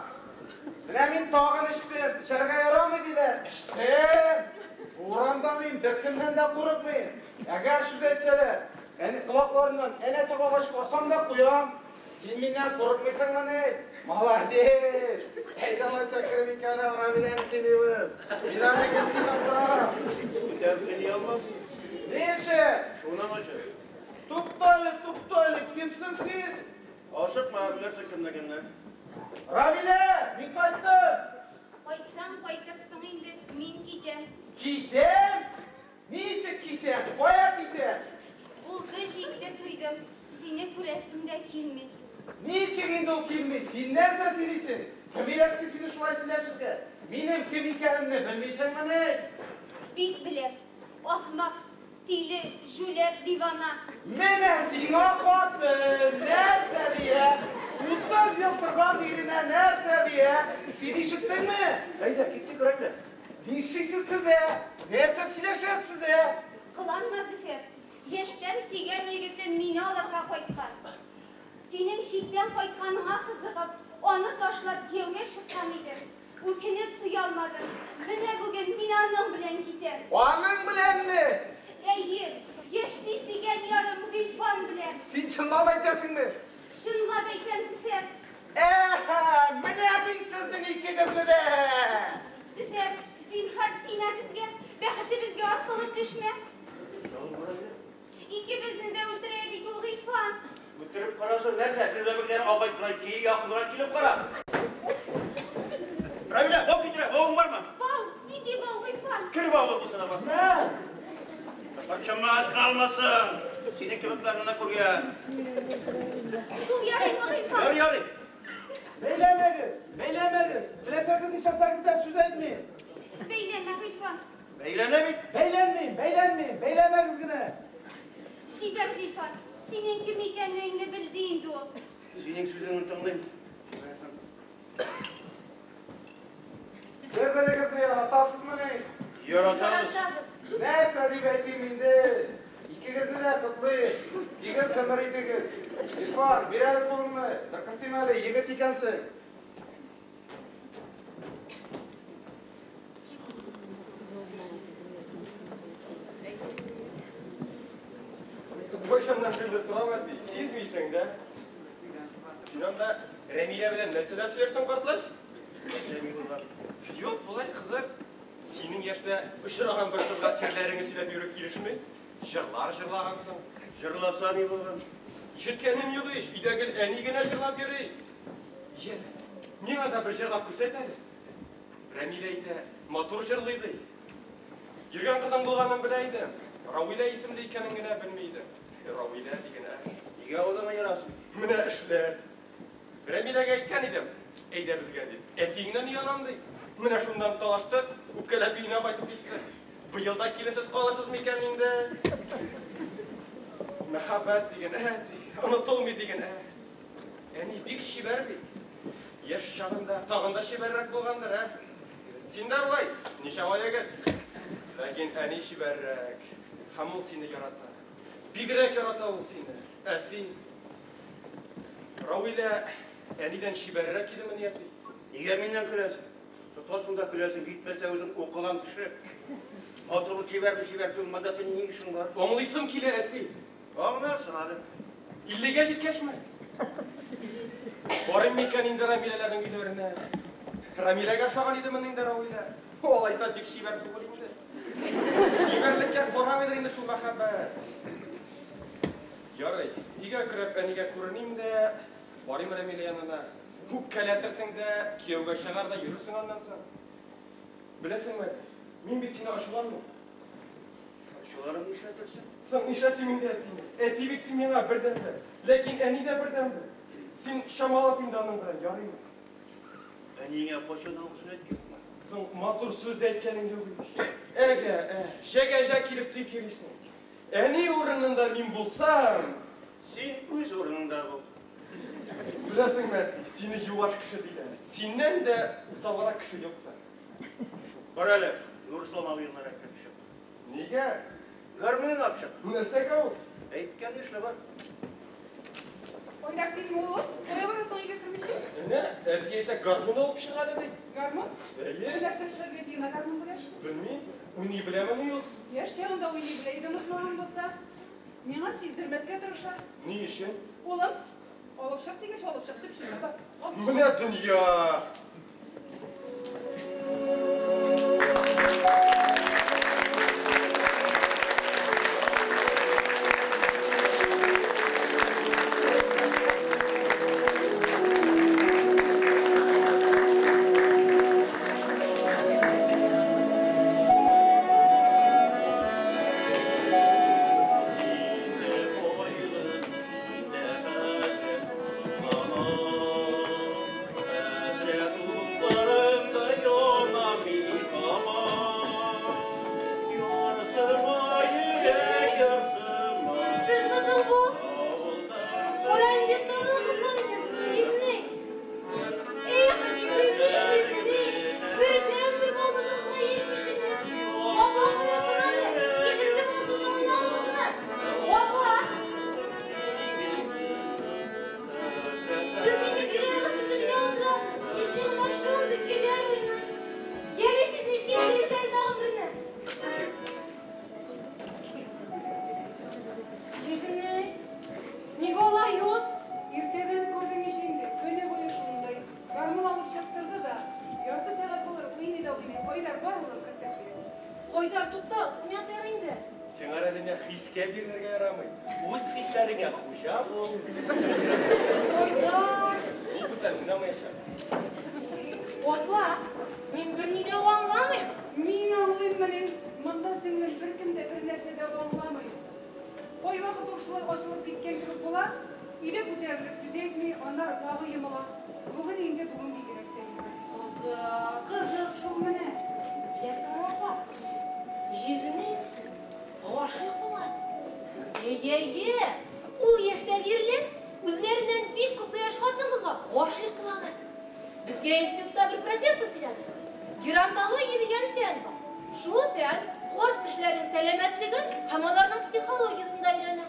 Менә мин тагын эчтем. Эчәргә ярамый диләр. Эчтем. Урамда мин беркемнән дә курыкмыйм. Әгәр сүз әйтсәләр, әнә колакларыннан әнә табагач асам да куям. Син миннән курыкмыйсыңмыни? Молодец! Әйдә алайса кереп икән, Равиләне кыйныйбыз. Мин аны гел кыйнап торам. Бүтән кыйный алмас. Ни өчен? Шуның өчен. Туктале, туктале, кемсең син? Ашыкма, белерсең кемлегемне. Равилә, мин кайттым. Кайтсаң кайтырсың инде, мин китәм. Китәм? Ничек китәм? Кая китәм? Булды, җитте, туйдым. Сине күрәсем дә килми. Ничек инде ул килми? Син нәрсә сөйлисең? Кем өйрәтте сине шулай сөйләшергә? Минем кем икәнемне белмисеңмени? Бик беләм. Ахмак, тиле, җүләр, дивана. Менә сиңа хатын нәрсә дия? 30 ел торган иренә нәрсә дия? Син ишеттеңме? Әйдә, киттек, Равилә. Нишлисез сез, ә? Нәрсә сөйләшәсез, ә? Кыланма, Зөфәр. Яшьтән сөйгән егетем мине алырга кайткан. Синең читтән кайтканыңа кызыгып, аны ташлап кияүгә чыккан идем. Үкенеп туя алмадым. Менә бүген мин аның белән китәм. Аның беләнме? Әйе, яшьли сөйгән ярым Гыйльфан белән. Син чынлап әйтәсеңме? Чынлап әйтәм, Зөфәр. Әһә, менә мин сезнең икегезне дә. Зөфәр, зинһар тимә безгә, бәхетебезгә аркылы төшмә. Икебезне дә үтерә бит ул Гыйльфан. Үтереп карасын, нәрсә? Безгә абай тора, ки якынрак килеп кара. Равилә, бау китерә, бауың бармы? Бау, нинди бау, Гыйльфан? Кер бавы булса да бар. Мә! Патшама ашкына алмасын. Синең кебекләрне күргән. Шул ярыймы, Гыйльфан? Ярый, ярый. Бәйләмәгез, бәйләмәгез. Теләсәгез нишләсәгез дә сүз әйтмим. Бәйләмә, Гыйльфан. Бәйләнә бит. Бәйләнмим, бәйләнмим, бәйләмәгез генә. Җибәр, Гыйльфан. Синең кем икәнлегеңне белде инде ул. Синең сүзеңне тыңлыйм. Бер-берегезне яратасызмыни? Яратабыз. Яратабыз. Нәрсә дип әйтим инде? Икегезне дә котлыйм. Тигез гомер итегез. Гыйльфан, бир әле кулыңны. Бер кысыйм әле, егет икәнсең. Кайчаннан бирле торам әти, сизмисең дә. Син анда Рәмилә белән нәрсәләр сөйләштең, картлач? Юк, болай кызык. Синең яшьтә очраган бер кызга серләреңне сөйләп йөрү килешми. Җырлар җырлагансың. Җырласа ни булган? Ишеткәнем юк ич, өйдә гел әни генә җырлап йөри. Йә, миңа да бер җырлап күрсәт әле. Рәмилә әйтә, матур җырлый ди. Йөргән кызың булганын белә идем. Равилә исемле икәнен генә белми идем. Равилә диген, ә. Нигә авызыңа ярасың? Менә эшләр. Рәмиләгә әйткән идем, әйдә безгә дип. Әтиеңнән оялам ди. Менә шуннан талаштык, үпкәләп өенә кайтып китте. Быел да киленсез калырсыз микән инде? Мәхәббәт диген, әти, онытылмый диген, ә. Әни бик чибәр бит. Яшь чагында тагын да чибәррәк булгандыр, ә? Син дә болай, ничава егет. Ләкин әни чибәррәк. Һәм ул сине ярата. Бигрәк ярата ул сине. Ә син? Равилә әнидән чибәррәк идемени, әти? Нигә миннән көләсең? Тотасың да көләсең, җитмәсә үзең укыган кеше. Матур чибәрме, чибәр түгел, монда синең ни эшең бар? Аңлыйсым килә, әти. Аңларсың әле. 50-гә җиткәчме? Барыйм микән инде Рамиләләрнең өйләренә? Рамиләгә ошаган идеме инде Равилә? Алайса бик чибәр түгел инде. Чибәрлеккә карамыйдыр инде шул мәхәббәт. Ярый, өйгә кереп әнигә күреним дә, барыйм Рамилә янына. Үпкәләтерсең дә, кияүгә чыгар да йөрерсең аннан соң. Беләсеңме, мин бит сине ачуланмыйм. Ачуларың нишләтерсең? Соң нишләтим инде әтине? Әти бит син миңа бердәнбер. Ләкин әни дә бердәнбер. Син чамалап инде аның белән, ярыймы? Әниеңә кайчан авызын әйткәнме? Соң матур сүз дә әйткәнең юк ич. Әгә, ә, җәгәҗә килеп тик йөрисең. Әни урынында мин булсам, Син үз урыныңда бул. Беләсеңме, әти, сине юаш кеше диләр. Синнән дә усалрак кеше юктыр. Бар әле, Нурислам абыеңнар әйткән чык. Нигә? Гармунын алып чык. Нәрсәгә ул? Әйткән эшле бар. Айдар, синме улым? Кая барасың өйгә кермичә? Әнә, әти әйтә, гармун алып чык әле ди. Гармун? Әйе. Нәрсә эшләргә җыена гармун белән? Белмим. Уйный беләмени ул? Яшь чагында уйный белә иде, онытмаган булса. Миңа сиздермәскә тырыша. Ни өчен? Улым, алып чык дигәч, алып чык дип шуңа бар. Алып чык. Менә дөнья! Миндә хәсрәт, хәленә хискә бирелергә ярамый. Үз хисләреңә хуҗа бул. Айдар! Ул бүтән уйнамаячак. Апа, мин берни дә аңламыйм. Мин аңлыйм менә. Монда сеңлем беркем дә бер нәрсә дә аңламый. Кайвакыт ул шулай ачылып киткән кебек була, өйдә күтәрелеп сүз әйтми, аннары тагы йомыла. Бүген инде бүген бигрәк тә инде. Кызык. Кызык шул менә. Беләсеңме, апа, җизни гашыйк була. Әйе, ул яшьтәге ирләр үзләреннән бик күп яшь хатын-кызга гашыйк булалар. Безгә институтта бер профессор сөйләде. Геронтология дигән фән бар. Шул фән карт кешеләрнең сәламәтлеген һәм аларның психологиясен дә өйрәнә.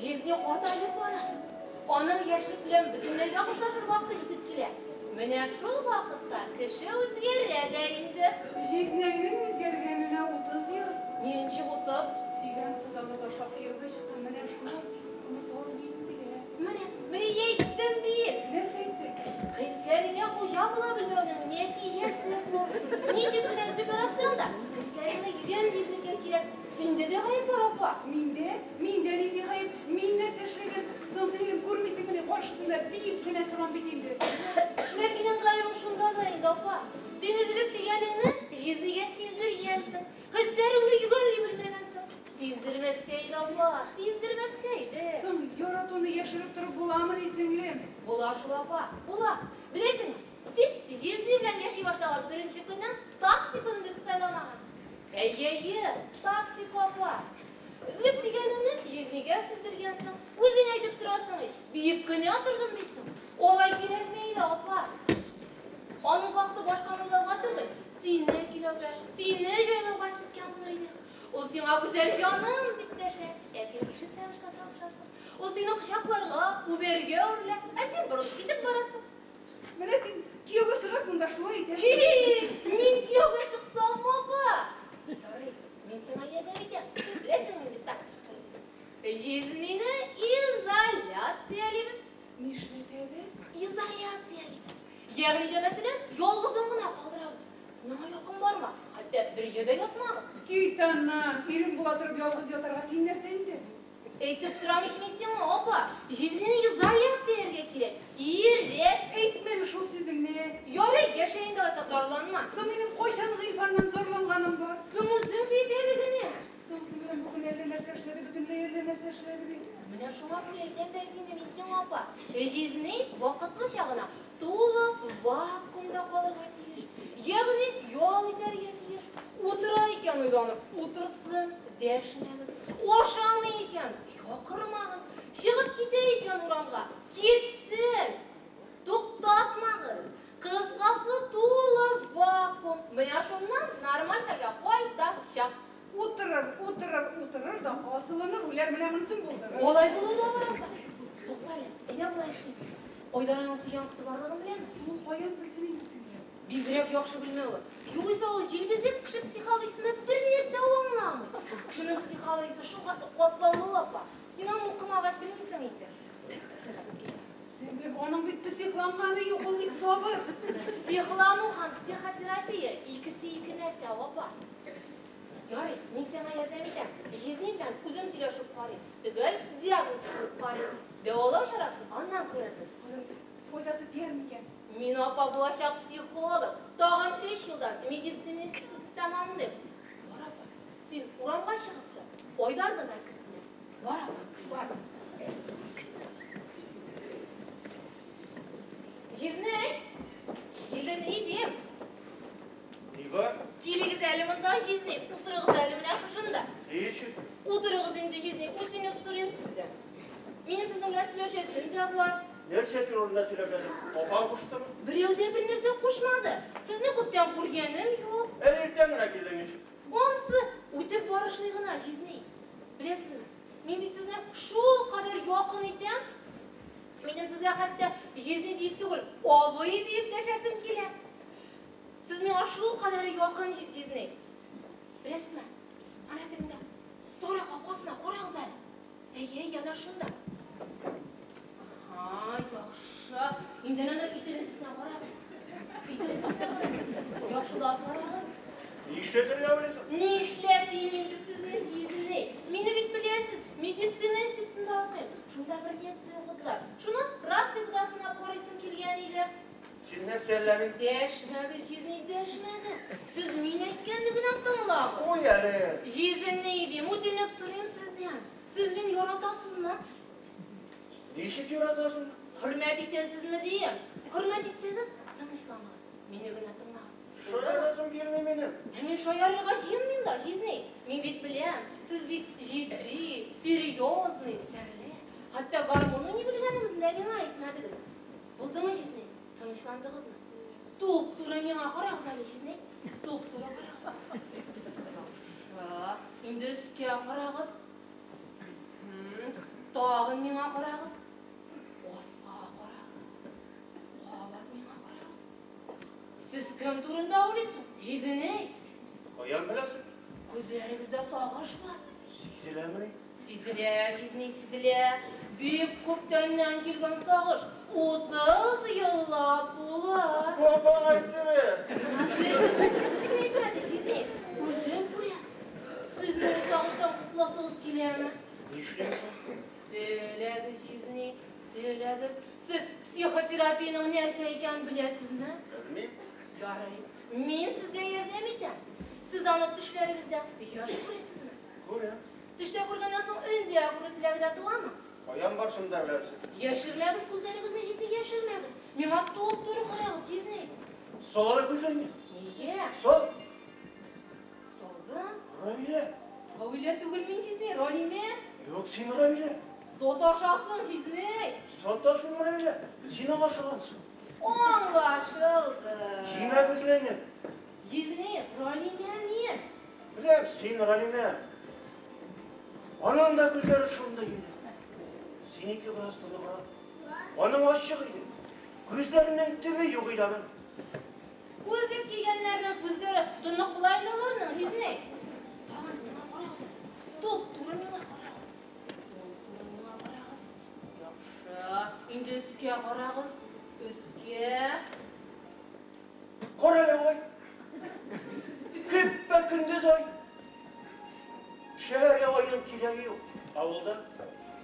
Җизни картаеп бара. Аның яшьлек белән бөтенләйгә хушлашыр вакыты җитеп килә. Менә шул вакытта кеше үзгәрә дә инде. Җизнәңнең үзгәргәненә 30 ел. Ничек 30? Сөйгән кыз аны ташлап кияүгә чыккан, менә шуны оныта алмый интегә. Менә, менә әйттем бит. Нәрсә әйттең? Хисләреңә хуҗа була белмәүнең нәтиҗәсе бу. Ничек кенә өзелеп яратсаң да, хисләреңне йөгәнли белергә кирәк. Синдә дә гаеп бар, апа. Миндә? Миндә нинди гаеп? Мин нәрсә эшләгән? Соң сеңлем, күрмисеңмени, каршысында биеп кенә торам бит инде. Менә синең гаебең шунда да инде, апа. Син өзелеп сөйгәнеңне җизнигә сиздергәнсең. Хисләреңне йөгәнли белмәгәнсең. Сиздермәскә иде, апа, сиздермәскә иде. Соң яратуны яшереп торып буламыни, сеңлем? Була шул, апа, була. Беләсеңме, син җизни белән яши башлаган беренче көннән тактиканы дөрес сайламагансың. Әйе, тактика, апа. Өзелеп сөйгәнеңне җизнигә сиздергәнсең. Үзең әйтеп торасың ич, биеп кенә тордым дисең. Алай кирәкми иде, апа. Аның вакыты башканы уйлауга түгел, сине көйләүгә, сине җайлауга киткән булыр иде. Ул сиңа гүзәл җаным дип дәшә, ә син ишетмәмешкә салышасың. Ул сине кочакларга, үбәргә үрелә, ә син борылып китеп барасың. Менә син кияүгә чыгарсың да шулай итәсең. Хи-хи, мин кияүгә чыксам, апа. Ярый, мин сиңа ярдәм итәм. Беләсеңме нинди тактика сайлыйбыз? Җизнине изоляциялибез. Нишләтәбез? Изоляциялибез. Ягъни дә мәсәлән, ялгызын гына калдырабыз. Син аңа якын барма, хәтта бергә дә ятмагыз. Кит аннан, ирем була торып ялгыз ятарга син нәрсә инде? Әйтеп торам ич мин сиңа, апа. Җизнине изоляцияләргә кирәк. Кирәк. Әйтмә әле шул сүзеңне. Ярый, яшә инде алайса, зарланма. Соң минем кайчан Гыйльфаннан зарланганым бар? Соң үзең бит әле генә. Соң сеңлем бүген әллә нәрсә эшләде, бөтенләй әллә нәрсә эшләде бит. Менә шуңа күрә әйтәм дә бит инде мин сиңа, апа. Җизни вакытлыча гына тулы вакуумда калырга тиеш. Ягъни ял итәргә тиеш. Утыра икән уйланып, утырсын, дәшмәгез. Ашамый икән, якырмагыз. Чыгып китә икән урамга, китсен. Туктатмагыз. Кыскасы тулы вакуум. Менә шуннан нормаль хәлгә кайтачак. Утырыр, утырыр, утырыр да асылыныр, үләр, менә монысын булдырыр. Алай булуы да бар, апа. Тукта әле, әйдә болай эшлибез. Айдарның сөйгән кызы барлыгын беләме? Ул каян белсен инде сеңлем? Бигрәк яхшы белмәве. Югыйсә ул җилбезлек кеше психологиясендә бер нәрсә аңламый. Кешенең психологиясе шул хәтле катлаулы, апа. Син аны укымагач белмисең инде. Сеңлем, аның бит психланганы юк, ул бит сабыр. Психлану һәм психотерапия икесе ике нәрсә, апа. Ярый, мин сиңа ярдәм итәм. Җизни белән үзем сөйләшеп карыйм. Төгәл диагноз куеп карыйм. Дәвалау чарасын аннан күрербез. Файдасы тияр микән? Мин, апа, булачак психолог. Тагын 3 елдан медицина институты тәмамлыйм. Бар, апа, син урамга чыгып тор. Айдарны да көтмә. Бар, апа, бар. Җизни! Җизни дим. Ни бар? Килегез әле монда, җизни. Утырыгыз әле менә шушында. Ни өчен? Утырыгыз инде, җизни. Үтенеп сорыйм сездән. Минем сезнең белән сөйләшәсем дә бар. Нәрсә турында сөйләшәсең? Апаң куштымы? Берәү дә бер нәрсә кушмады. Сезне күптән күргәнем юк. Әле иртән генә килдең ич. Анысы үтеп барышлый гына, җизни. Беләсезме, мин бит сезне шул кадәр якын итәм. Минем сезгә хәтта җизни диеп түгел, абый диеп дәшәсем килә. Сез миңа шул кадәр якын, җизни. Беләсезме, ана тегендә сарай капкасына карагыз әле. Әйе, әйе, әнә шунда. Ага, яхшы. Инде әнә итегезенә карагыз. Итегезенә карагыз. Яхшылап карагыз. Ни эшләтергә уйлыйсың? Ни эшләтим инде сезне, җизни? Мине бит турында бер лекция укыдылар. Шуны практикада сынап карыйсым килгән иде. Син нәрсә әллә? Дәшмәгез, җизни, дәшмәгез. Сез мин әйткәнне генә тыңлагыз. Куй әле. Җизни дим, үтенеп сорыйм сездән. Сез мине яратасызмы? Ничек яратасың? Хөрмәт итәсезме дим? Хөрмәт итсәгез, тынычланыгыз. Мине генә тыңлагыз. Шаярасым килми минем. Мин шаярырга җыенмыйм да, җизни. Мин бит беләм, сез бик җитди, серьезный, серле. Хәтта гармунны ни белгәнегезне дә миңа әйтмәдегез. Булдымы, җизни? Тынычландыгызмы? Туп-туры миңа карагыз әле, җизни. Туп-туры карагыз. Яхшы. Инде өскә карагыз. Тагын миңа карагыз. Аска карагыз. Кабат миңа карагыз. Сез кем турында уйлыйсыз, җизни? Каян беләсең? Күзләрегездә сагыш бар. Сизеләме? Сизелә, җизни, сизелә. Бик күптәннән килгән сагыш. 30 еллап булыр. Бабаң әйттеме? Әйтмәде, җизни. Үзем күрәм. Сезнең сагыштан котыласыгыз киләме? Нишләйсең? Теләгез, җизни, теләгез. Сез психотерапиянең нәрсә икәнен беләсезме? Белмим. Ярый. Мин сезгә ярдәм итәм. Сез аны төшләрегездә еш күрәсезме? Күрәм. Төштә күргәннән соң өндә күрү теләге дә туамы? Каян барсын да беләсең? Яшермәгез күзләрегезне, җизни, яшермәгез. Миңа туп-туры карагыз, җизни. Сал әле күзләреңне. Нигә? Сал. Салдым. Равилә. Равилә түгел мин, җизни, Ралимә. Юк, син Равилә. Саташасың, җизни. Саташмыйм, Равилә. Син аңлашылгансың. Аңлашылды. Җиңә күзләреңне. Җизни, Ралимә мин. Беләм, син Ралимә. Аның да күзләре шундый иде. Синеке бераз тоныграк. Аның ачык иде. Күзләренең төбе юк иде аның. Күзлек кигәннәрнең күзләре тонык була инде аларның, җизни. Тагын миңа карагыз. Туп-туры миңа карагыз. Туп-туры миңа карагыз. Яхшы. Инде өскә карагыз. Өскә. Кара әле ай. Көпә-көндез ай. Шәһәргә айның кирәге юк. Авылда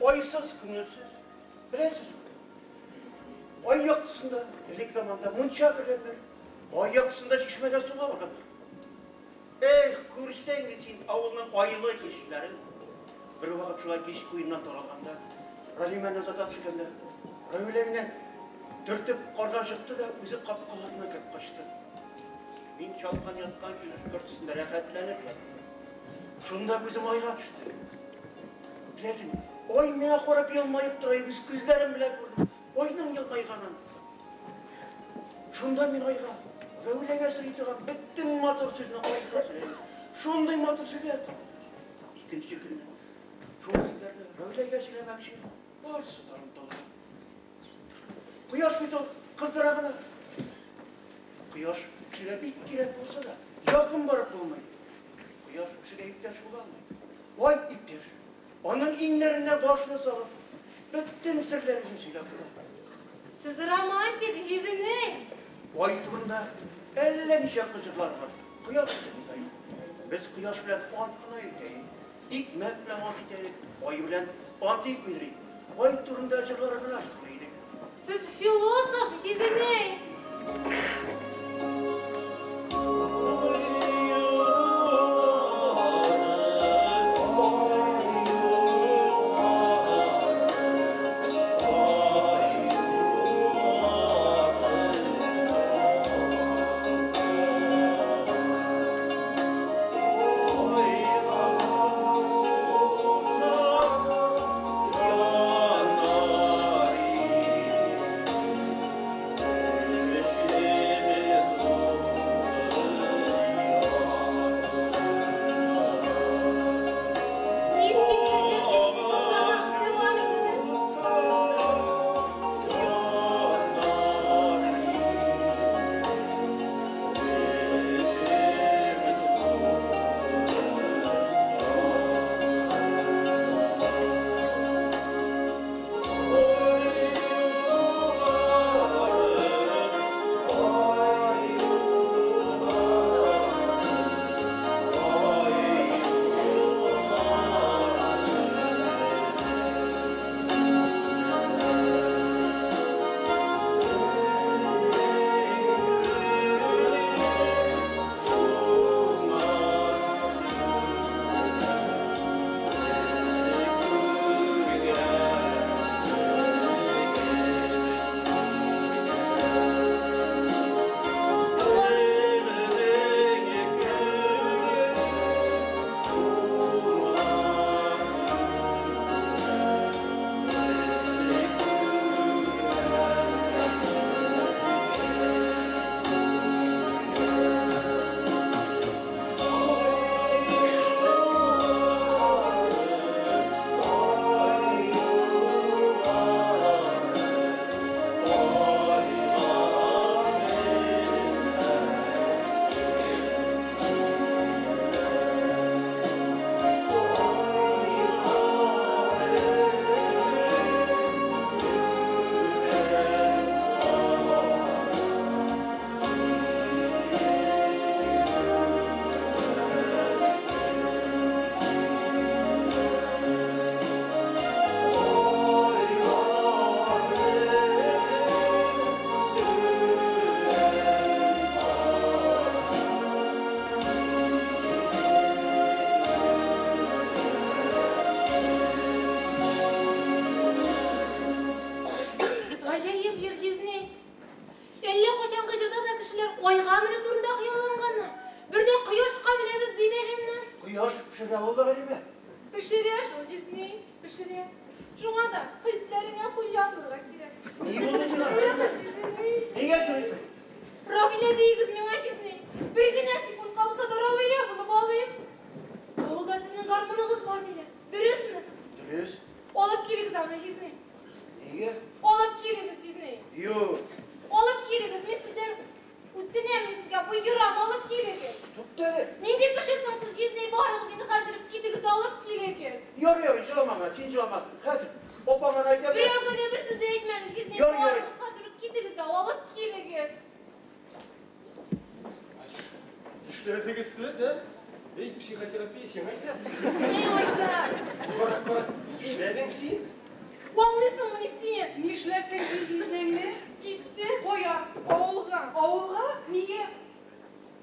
айсыз, күңелсез. Беләсезме? Ай яктысында элек заманда мунча кергәннәр. Ай яктысында чишмәгә суга барганнар. Эх, күрсәң син авылның айлы кичләрен. Бер вакыт шулай кич куеннан таралганда, Ралимәне озата төшкәндә, Равилә мине төртеп карга чыкты да үзе капкаларына кереп качты. Мин чалкан яткан килеш көрт өстендә рәхәтләнеп яттым. Шунда күзем айга төште. Беләсеңме, ай миңа карап елмаеп тора, үз күзләрем белән күрдем. Айның елмайганын. Шунда мин айга, Равиләгә сөйли торган бөтен матур сүзне айга сөйләдем. Шундый матур сүзләр таптым. Икенче көнне шул сүзләрне Равиләгә сөйләмәкче, барысы да онытылды. Кояш бит ул кыздыра гына. Кояш кешегә бик кирәк булса да, якын барып булмый. Кояш кешегә иптәш була алмый. Ай иптәш. Аның иңнәренә башны салып, бөтен серләрен сөйләп була. Сез романтик, җизни. Ай турында әллә ничә кызыклар бар. Кояш турында юк. Без кояш белән ант кына итәйек. Икмәк белән ант итәйек. Ай белән ант итмидер. Ай турында җырлар гына җырлый идек. Сез философ, җизни. Yanar төшерә. Шуңа да хисләреңә хуҗа булырга кирәк. Ни булды сиңа? Нигә җылыйсың? Равилә диегез миңа җизни. Бер генә секундка булса да Равилә булып алыйм. Авылда сезнең гармуныгыз бар диләр. Дөресме? Дөрес. Алып килегез аны җизни. Нигә? Алып килегез җизни. Юк. Алып килегез, мин сездән үтенәм, мин сезгә боерам, алып килегез. Тукта әле. Нинди кеше соң сез җизни, барыгыз инде хәзер китегез, алып килегез. Ярый, ярый, җылама гына, син җылама. Хәзер апаңа әйтәм. Берәүгә дә бер сүз дә әйтмәгез, җизни, Ярый, ярый. барыгыз хәзер үк китегез дә алып килегез. Нишләдегез сез, ә? Эй, психотерапия сиңа әйтәм. Ни Айдар? Кара, кара, нишләдең син? Аңлыйсыңмыни син? Нишләттең син җизнәңне? Китте. Кая? Авылга. Авылга? Нигә?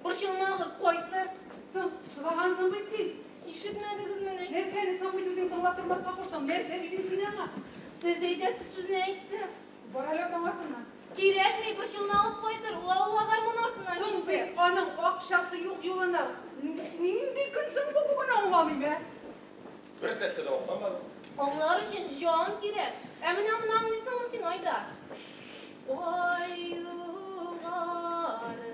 Борчылмагыз, кайтыр. Соң, җылагансың бит син. Ишетмәдегезмени? Нәрсәне соң бит үзең тыңлап тормаска куштың? Нәрсә дидең син аңа? Сез әйтәсез сүзне әйттем. Бар әле атаң артыннан. Кирәкми, борчылмагыз, кайтыр. Ул авылга гармун артыннан Соң китте. бит аның акчасы юк юлына. Нинди көн соң бу бүген аңламыйм, ә? Бер нәрсә дә аңламадым. Аңлар өчен җан кирәк. Ә менә моны аңлыйсыңмы син, Айдар? Ай, югары,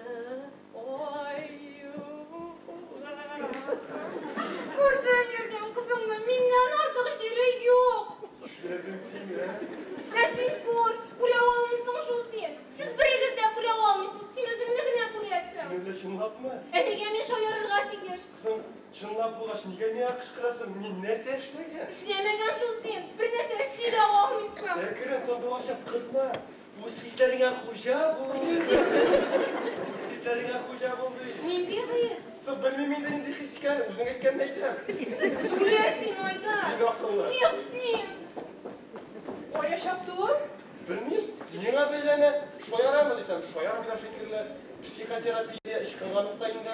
ай, югары. Күрдем йөргән кызымны, миннән артык җире юк. Нишләдең син, ә? Ә син күр, күрә алмыйсың шул син. Сез берегез дә күрә алмыйсыз, син үзеңне генә күрәсең. Син әллә чынлапмы? Ә нигә мин шаярырга тиеш? Соң, чынлап булгач, нигә миңа кычкырасың? Мин нәрсә эшләгән? Эшләмәгән шул син, бер нәрсә эшли дә алмыйсың. Әкрен сандугачым, кызма. Үз хисләреңә хуҗа бул. Үз хисләреңә хуҗа бул ди. Нинди хис? Соң, белмим инде нинди хис икән, үзең әйткәнне әйтәм. Җүләр син, Айдар. Син акыллы. Юк син. Кая чапты ул? Белмим, миңа бәйләнә, шаярамы дисәм, шаярмый да шикелле. Психотерапия ычкынганлык та инде.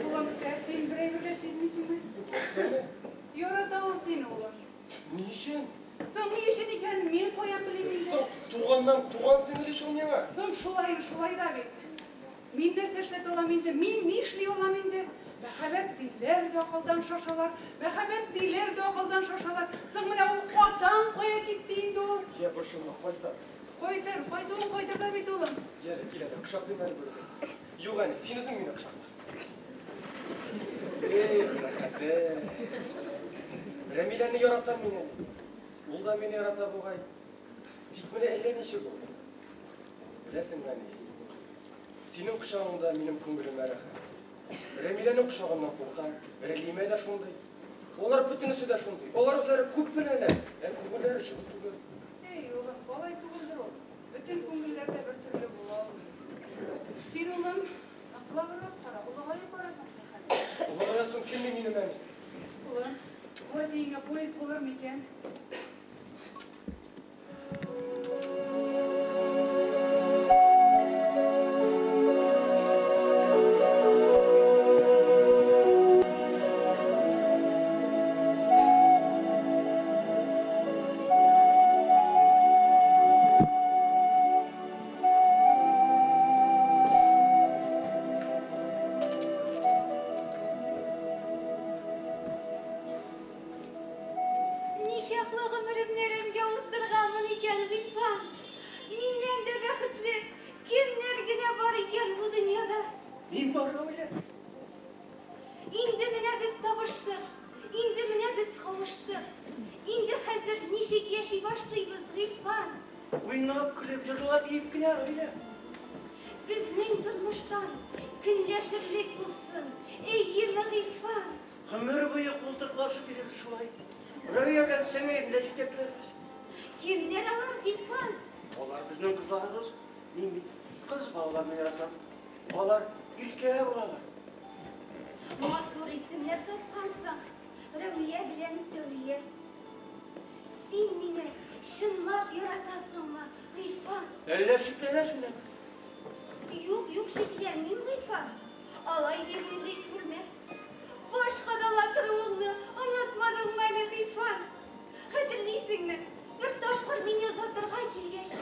Улым, ә син бер әйбер дә сизмисеңме? Ярата ул сине, улым. Ни өчен? Соң ни өчен икән, мин каян белим инде? Соң туганнан туган сеңел ич ул миңа. Соң шулай, шулай да бит. Мин нәрсә эшләтә алам инде? Мин ни эшли алам инде? Мәхәббәт диләр дә акылдан шашалар, мәхәббәт диләр дә акылдан шашалар. Соң менә ул атаң кая китте инде ул? Я борчылма, кайтар. Кайтыр, кайтуын кайтыр да бит, улым. Йә, кил әле, кочаклыйм әле бер үзең. Юк әни, син үзең мине кочакла. Эх, рәхәте. Рәмиләне яратам мин әни. Ул да мине ярата бугай. Тик менә әллә ничек ул. Беләсеңме, әни? Синең кочагыңда минем күңелемә рәхәт. Рәмиләнең кочагыннан куркам. Рәлимә дә шундый. Алар бөтенесе дә шундый. Алар үзләре күп беләләр, ә күңелләре җылы түгел. Эй, улым, алай түгелдер ул. Бөтен күңелләр дә бер төрле була алмый. Син, улым, ныклабрак кара, олыгаеп барасың син хәзер. Олыгаясым килми минем, әни. Улым, бу әтиеңә поезд булыр микән? Ничаклы гомеремне әрәмгә уздырганмын икән, Гыйльфан. Миннән дә бәхетле кемнәр генә бар икән бу дөньяда? Мин бар, Равилә. Инде менә без табыштык, инде менә без кавыштык. Инде хәзер ничек яши башлыйбыз, Гыйльфан? Уйнап, көлеп, җырлап, биеп кенә, Равилә. Безнең тормыштан көнләшерлек булсын, әйеме, Гыйльфан? Гомер буе култыклашып йөрибез шулай. Равия белән Сәвияне дә җитәкләрбез. Кемнәр алар, Гыйльфан? Алар безнең кызларыбыз. Мин бит кыз балаларны яратам. Алар иркә булалар. Матур исемнәр тапкансың, Рәвия белән Сәвия. Син мине чынлап яратасыңмы, Гыйльфан? Әллә шикләнәсеңме? Юк, юк, шикләнмим, Гыйльфан. Алай дип уйлый күрмә. Башка дала торуыңны онытмадыңмы әле, Гыйльфан? Хәтерлисеңме? Бер тапкыр мине озатырга килгәч,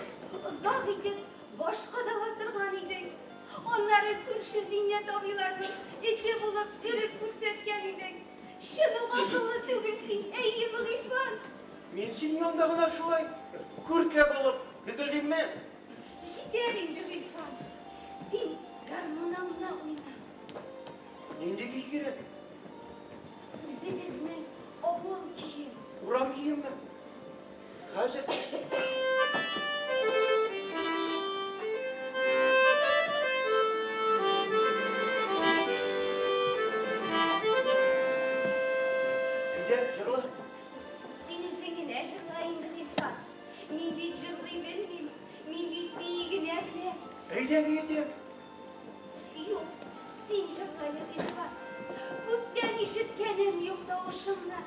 озак итеп башка дала торган идең. Аннары күрше Зиннәт абыйларның эте булып өреп күрсәткән идең. Чын ук акыллы түгел син, әйеме, Гыйльфан? анда гына шулай күркә булып гөгелдимме? Җитәр инде, Гыйльфан. Син гармуныңны уйна. Нинди көй кирәк? Үзегезнең авыл көе. Урам көеме? Хәзер. Әйдә, җырла. Син үзең генә җырла инде, Гыйльфан. Мин бит җырлый белмим. Мин бит бии генә беләм. Әйдә, биетәм. Юк, син җырла әле, Гыйльфан. Күптән ишеткәнем юк тавышыңны.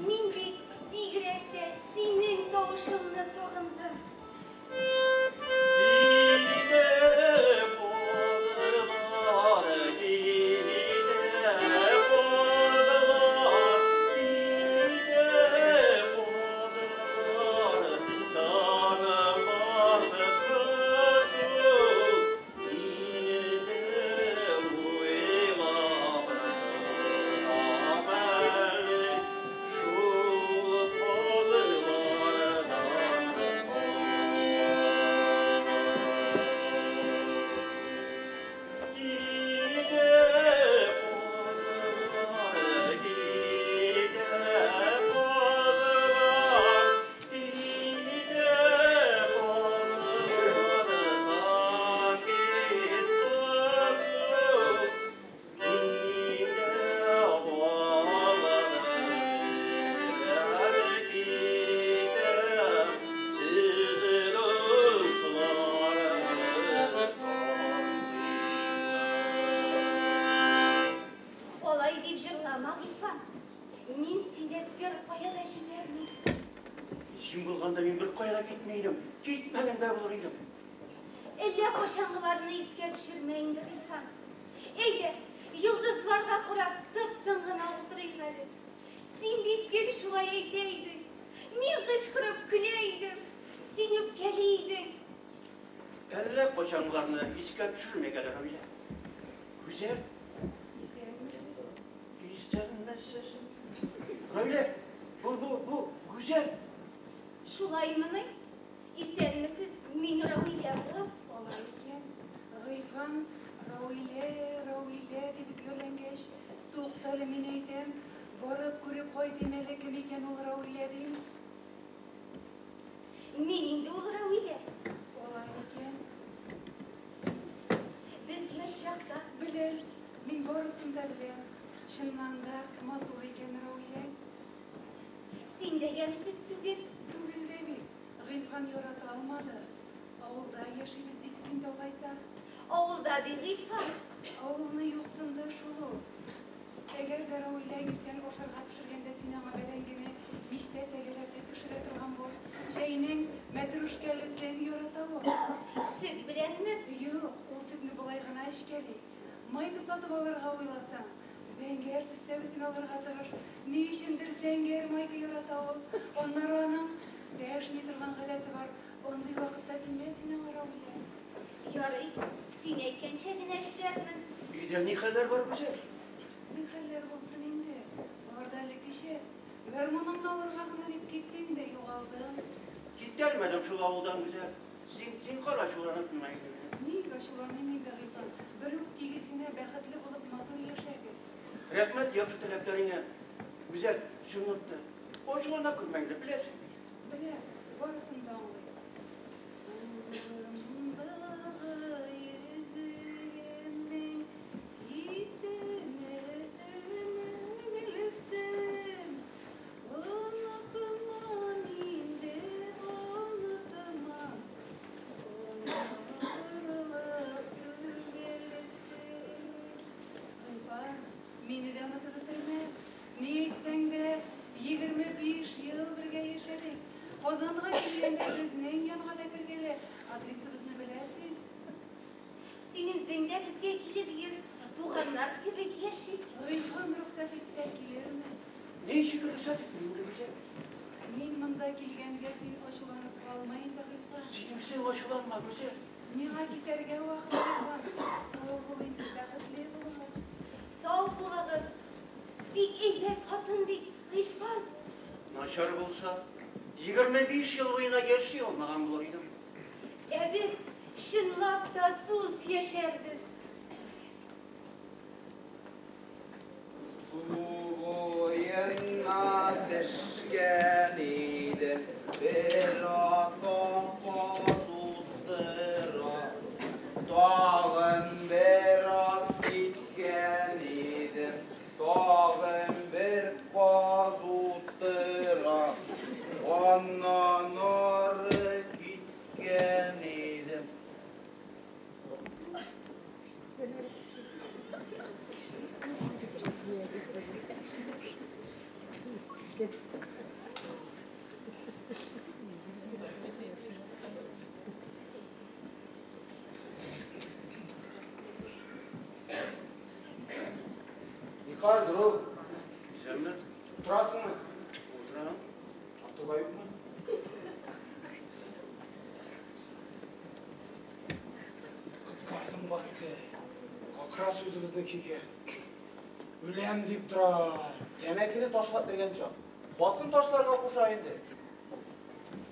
Мин бит бигрәк тә синең тавышыңны сагындым. Диде козлар, диде козлар, диде козлар, танымас кызыл, диде уйлап торам әле шул козлардан. Диде козлар, диде козлар, диде козлар, сакит кызыл, диде балалар китәм, сез дуслар. Алай дип җырлама, Гыйльфан. Мин сине беркая да җибәрмим. Син булганда мин беркая да китми идем. Китмәгән дә булыр идем. Әллә кайчангыларны искә төшермә инде, Гыйльфан. Әйдә, йолдызларга карап тып-тын гына утырыйк әле. Син бит гел шулай әйтә идең. Мин кычкырып көлә идем. Син үпкәли идең. Әллә кайчангыларны искә төшермик әле, Равилә. Гүзәл, Исәнмесез. исәнмесез. Равилә, бу, Гүзәл. Шулаймыни? Исәнмесез, мин Равилә булам. Алай икән. Гыйльфан, Равилә, Равилә дип өзгәләнгәч, туктале, мин әйтәм, барып күреп кайтыйм әле, кем икән ул Равилә дим. Мин инде ул Равилә. Алай икән. Без яшь чакта Беләм, мин барысын да беләм. Чыннан да матур икән Равилә. Син дә ямьсез түгел. Түгел дә бит. Гыйльфан ярата алмады. Авылда яшибез дисез инде алайса. Авылда ди Гыйльфан. Авылны юксынды шул ул. Әгәр дә Равилә иртән ашарга пешергәндә син аңа бәрәңгене мичтә тәгәрәтеп пешерә торган бул. Чәйнең мәтрүшкәлесен ярата ул. Сөт беләнме? Юк, ул сөтне болай гына эчкәли. Майны сатып алырга уйласаң, зәңгәр төстәгесен алырга тырыш. Ни өчендер зәңгәр майка ярата ул. Аннары аның дәшми торган гадәте бар. Андый вакытта тимә син аңа, Равилә. Ярый, син әйткәнчә генә эшләрмен. Өйдә ни хәлләр бар, Гүзәл? Ни хәлләр булсын инде? Бар да элеккечә. Гармуныңны алырга гына дип киттең дә югалдың. Китәлмәдем шул авылдан, Гүзәл. Син кара ачуланып миңа инде. Ник ачуланыйм инде, Гыйльфан? Бер үк тигез генә бәхетле булып матур яшәгез. Рәхмәт яхшы теләкләреңә. Гүзәл, чынлап та. Ачулана күрмә инде, беләсең. Беләм, барысын да аңлыйм. Кулымдагы йөзегемнең исеме Өммегөлсем. Онытмам инде, онытмам. Онытырлык түгелсең. Гыйльфан, мине дә онытып бетермә. Ни әйтсәң дә, 25 ел бергә яшәдек. Казанга килгәндә безнең янга да кергәле. Адресыбызны беләсең. Син үзең дә безгә килеп йөр. Туганнар кебек яшик. Гыйльфан рөхсәт итсә килермен. Ничек рөхсәт итмим инде, Гүзәл? Мин монда килгәнгә син ачуланып калма инде, Гыйльфан. Син үзең ачуланма, Гүзәл. Миңа китәргә вакыт, Гыйльфан. Сау бул инде, бәхетле булыгыз. Сау булыгыз. Бик әйбәт хатын бит, Гыйльфан. Начар булса, 25 ел буена яши алмаган булыр идем. Ә без чынлап та дус яшәрбез. Су буена төшкән идем, бер ата каз утыра. Тагын бераз киткән идем, тагын бер каз утыра. Аннан ары киткән идем. Николай, друг, Исәнме? утырасыңмы? Утырам. Атуга юкмы? Коткардың бар ки. Как раз үзебезнекегә. Үләм дип тора. Тәмәкене ташлап биргән чак. Хатын ташларга куша инде.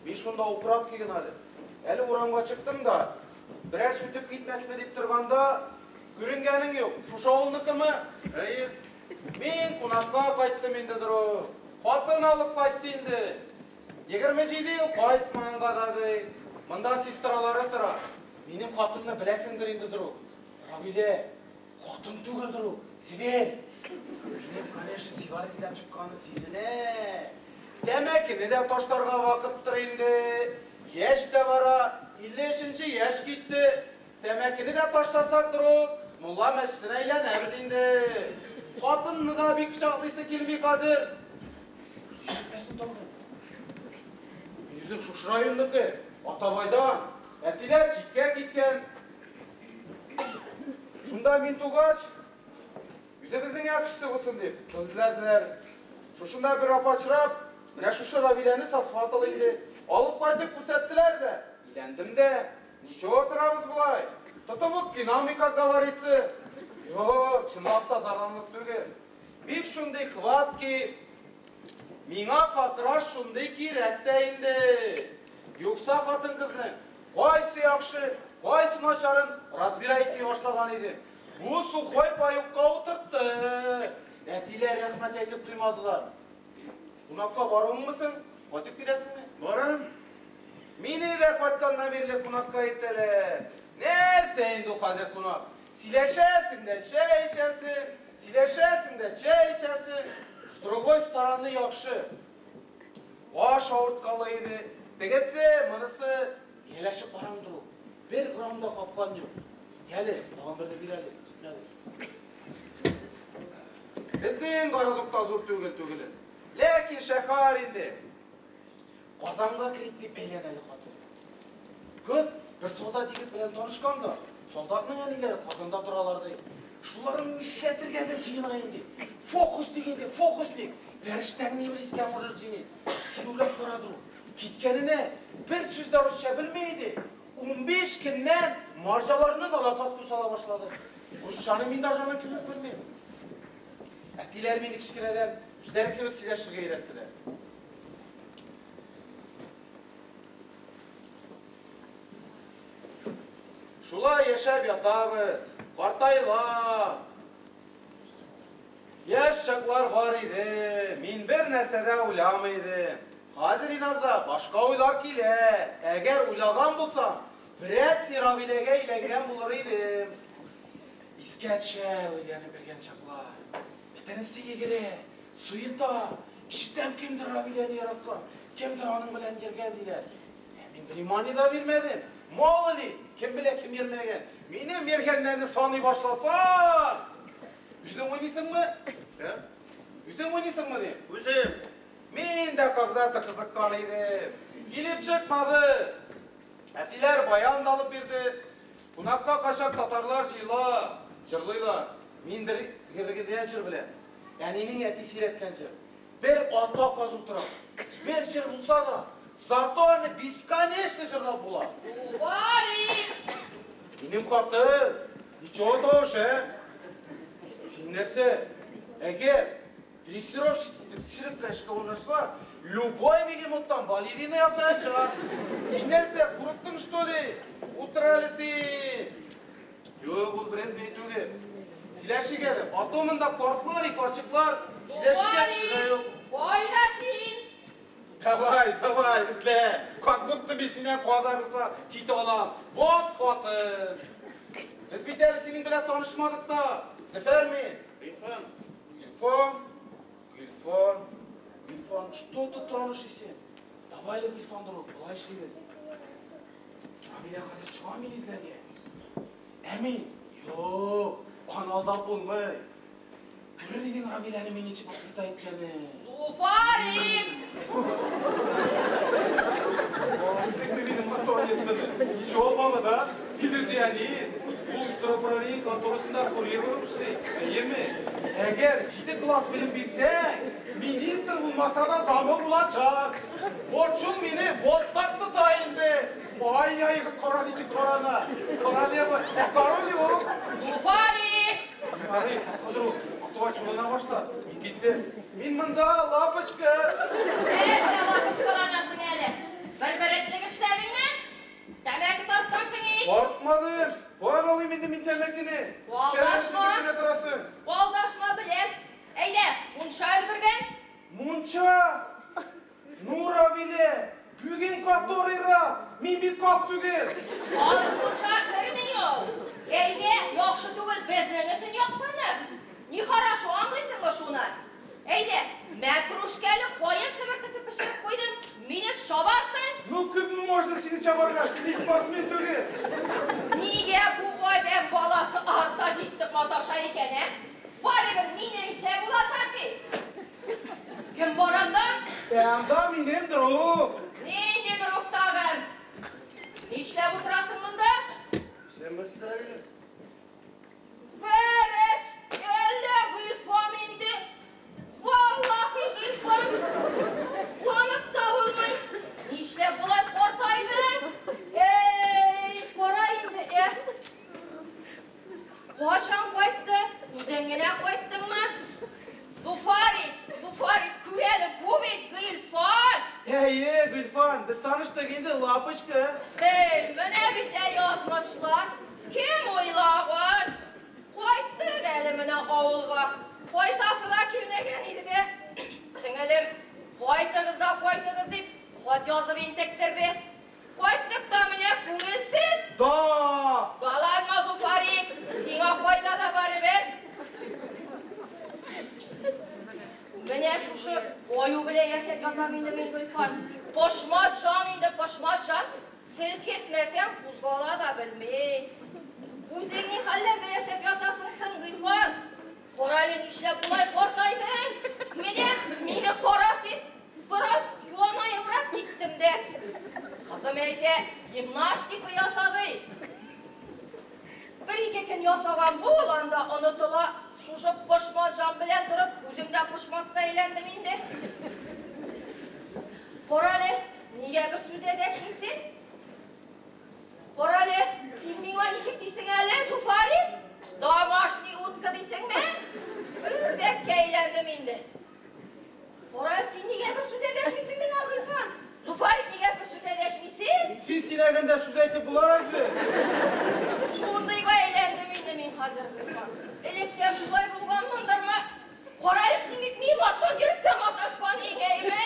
Мин шунда укырат киген әле. Әле урамга чыктым да, берәр үтеп китмәсме дип торганда, күренгәнең юк. Шушы авылныкымы? Әйе. Мин кунакка кайттым инде, друг. Хатын алып кайтты инде. 27 ел кайтмаганга да ди. Монда сестралары тора. Минем хатынны беләсеңдер инде, друг. Равилә, хатын түгел, друг, зверь. Минем, конечно, сигар эзләп чыкканы сизелә. Тәмәкене дә ташларга вакыттыр инде. Яшь тә бара, 53 яшь китте. Тәмәкене дә ташласак, друг, мулла мәчетенә әйләнәбез инде. Хатынны да бик кочаклыйсы килми хәзер. Ишетмәсен тагын. Мин үзем шушы районныкы, Атабайдан. Әтиләр читкә киткән. Шунда мин тугач, үзебезнең як кешесе булсын дип, кыз эзләделәр. Шушында бер апа очрап, менә шушы Равиләне сосватал инде. Алып кайтып күрсәттеләр дә. Өйләндем дә. Ничего торабыз болай? Тотып ук кинами, как говорится. Юк, чынлап та зарланырлык түгел. Бик шундый хваткий, миңа как раз шундый кирәк тә инде. Юкса хатын-кызның кайсы яхшы, кайсы начарын разбирать итми башлаган иде. Бу сухой паёкка утыртты. Әтиләр рәхмәт әйтеп туймадылар. Кунакка баруыңмы соң? Кайтып киләсеңме? Барам. Мине дә кайтканнан бирле кунакка илтәләр. Нәрсә инде ул хәзер кунак? Сөйләшәсең дә чәй эчәсең, сөйләшәсең дә чәй эчәсең. С другой стороны яхшы. Баш авырткалы иде. Тегесе, монысы ияләшеп барам, друг. Бер грамм да капкан юк. Әле, тагын берне бир әле. Җитмәде. Безнең городок та зур түгел түгелен. Ләкин шәһәр инде. Казанга керик дип әйләнә әле хатын. Кыз бер солдат егет белән танышкан да, солдатның әниләре Казанда торалар ди. Шуларны нишләтергәдер җыена инде. Фокусник инде, фокусник. Фәрештәңне иблискә может женить. Син уйлап кара, друг. Киткәненә бер сүз дә русча белми иде. 15 көннән марҗаларны на лопатку сала башлады. Русчаны мин даже аның кебек белмим. Әтиләр мине кечкенәдән үзләре кебек сөйләшергә өйрәттеләр. Шулай яшәп ятабыз, картайла. Яшь чаклар бар иде, мин бер нәрсә дә уйламый идем. Хәзер иногда башка уйлар килә. Әгәр уйлаган булсам, вряд ли Равиләгә өйләнгән булыр идем. Искә төшә өйләнеп йөргән чаклар. Бөтенесе йөгерә, суета. Ишетәм, кемдер Равиләне яраткан, кемдер аның белән йөргән диләр. Ә мин внимание да бирмәдем. Мало ли, кем белә кем йөрмәгән. Минем йөргәннәрне саный башласаң, үзең уйныйсыңмы? Ә? Үзең уйныйсыңмы дим? Үзем. Мин дә когда-то кызыккан идем. Килеп чыкмады. Әтиләр баян да алып бирде. Кунакка кайчак татарлар җыела, җырлыйлар. Мин бер генә җыр беләм. Әнинең әтисе өйрәткән җыр. Бер ата каз утыра. Бер җыр булса да, зато аны бесконечно җырлап була. Барик! Минем хатын, ничего тавыш, ә? Син нәрсә? Әгәр дрессировщик итеп циркка эшкә урнашса, Любой бегемоттан балерина ясаячак. Син нәрсә, курыктың, что ли? Утыр әле син. Юк, ул бренд түгел. Сөйләшик әле. А то монда картлар, карчыклар, сөйләшергә кеше юк. Кайда син? Давай, давай, эзлә. Как будто мин синнән кадарса китә алам. Вот хатын. Без бит әле синең белән танышмадык та. Зөфәр мин. Гыйльфан. Гыйльфан. Гыйльфан. Гыйльфан, что ты таныш исең? Давай әле, Гыйльфан друг, болай эшлибез. Равилә хәзер чыга мине эзләргә. Ә мин? Юк, аны алдап булмый. Күрер идең Равиләне мин ничек воспитать иткәнен. Зуфарик! Үзеңме минем туалетны? Ничего алмамы, да? Иллюзионист. Ул управление конторасында курьер булып эшли. Әйеме? Әгәр 7 класс белем бирсәң, министр булмаса да замы булачак. Вот шул мине вот так тота инде. Ай-яй, кара ничек карана. Королева, ә король юк. Зуфарик! Ярый, Кыдыру, актуа чулана башла. Мин киттем. Мин монда, лапочка. Нәрсә лапочкаланасың әле? Бер-бер эшләдеңме? Тәмәке тарткансың ич. Тартмадым. Каян алыйм инде мин тәмәкене? Алдашма. Сәләмлек торасың. Алдашма беләм. Әйдә, мунча өлгергән. Мунча? Ну, Равилә, бүген который раз. Мин бит каз түгел. Каз мунча керми ул. Әйдә, яхшы түгел безнең өчен якканы. Нехорошо аңлыйсыңмы шуны? Әйдә, мәтрүшкәле каен себеркесе пешереп куйдым. Мине чабарсың. Ну, күпме можно сине чабарга? Син спортсмен түгел. Нигә бу адәм баласы арта җитеп маташа икән, ә? Барыбер минемчә булачак бит. Кем бар анда? Анда минем друг. Нинди друг тагын? Нишләп утырасың монда? Исәнмесез, Равилә. Бер эш, әллә Гыйльфан инде. Валлахи, Гыйльфан. Танып та булмый. Нишләп болай картайдың? Эй, кара инде, ә? Кайчан кайтты? Үзең генә кайттыңмы? Зуфарик, Зуфарик, күр әле, бу бит Гыйльфан. Әйе, Гыйльфан, без таныштык инде, лапочка. Эй, менә бит ә язмышлар. Кем уйлаган? Кайттык әле менә авылга. Кайтасы да килмәгән иде дә. Сеңелем, кайтыгыз да кайтыгыз дип, хат язып интектерде. Кайттык та менә күңелсез. Да! Даланма, Зуфарик, сиңа кайда да барыбер. Менә шушы аю белән яшәп ятам инде мин, Гыйльфан. Пошмас җан инде, пошмас җан. Селкетмәсәң, кузгала да белми. Үзең ни хәлләрдә яшәп ятасың соң, Гыйльфан? Кара әле, нишләп болай картайдың? Менә мине кара син. Бераз юанаебрак киттем дә. Кызым әйтә, гимнастика ясады. Бер-ике көн ясаган бул, анда онытыла. Шушы пошмас җан белән торып, үзем дә пошмаска әйләндем инде. Кара әле, нигә бер сүз дә дәшмисең? Кара әле, син миңа ничек дисең әле, Зуфарик? Домашний утка дисеңме? Үрдәккә әйләндем инде. Кара, син нигә бер сүз дә дәшмисең миңа, Гыйльфан? Зуфарик, нигә бер сүз дә дәшмисең? Син сөйләгәндә сүз әйтеп була разве? Шундыйга әйләндем инде мин хәзер, Гыйльфан. Элек тә шулай булганмындырмы? Кара әле, син бит минем арттан йөреп тә маташкан идеңме?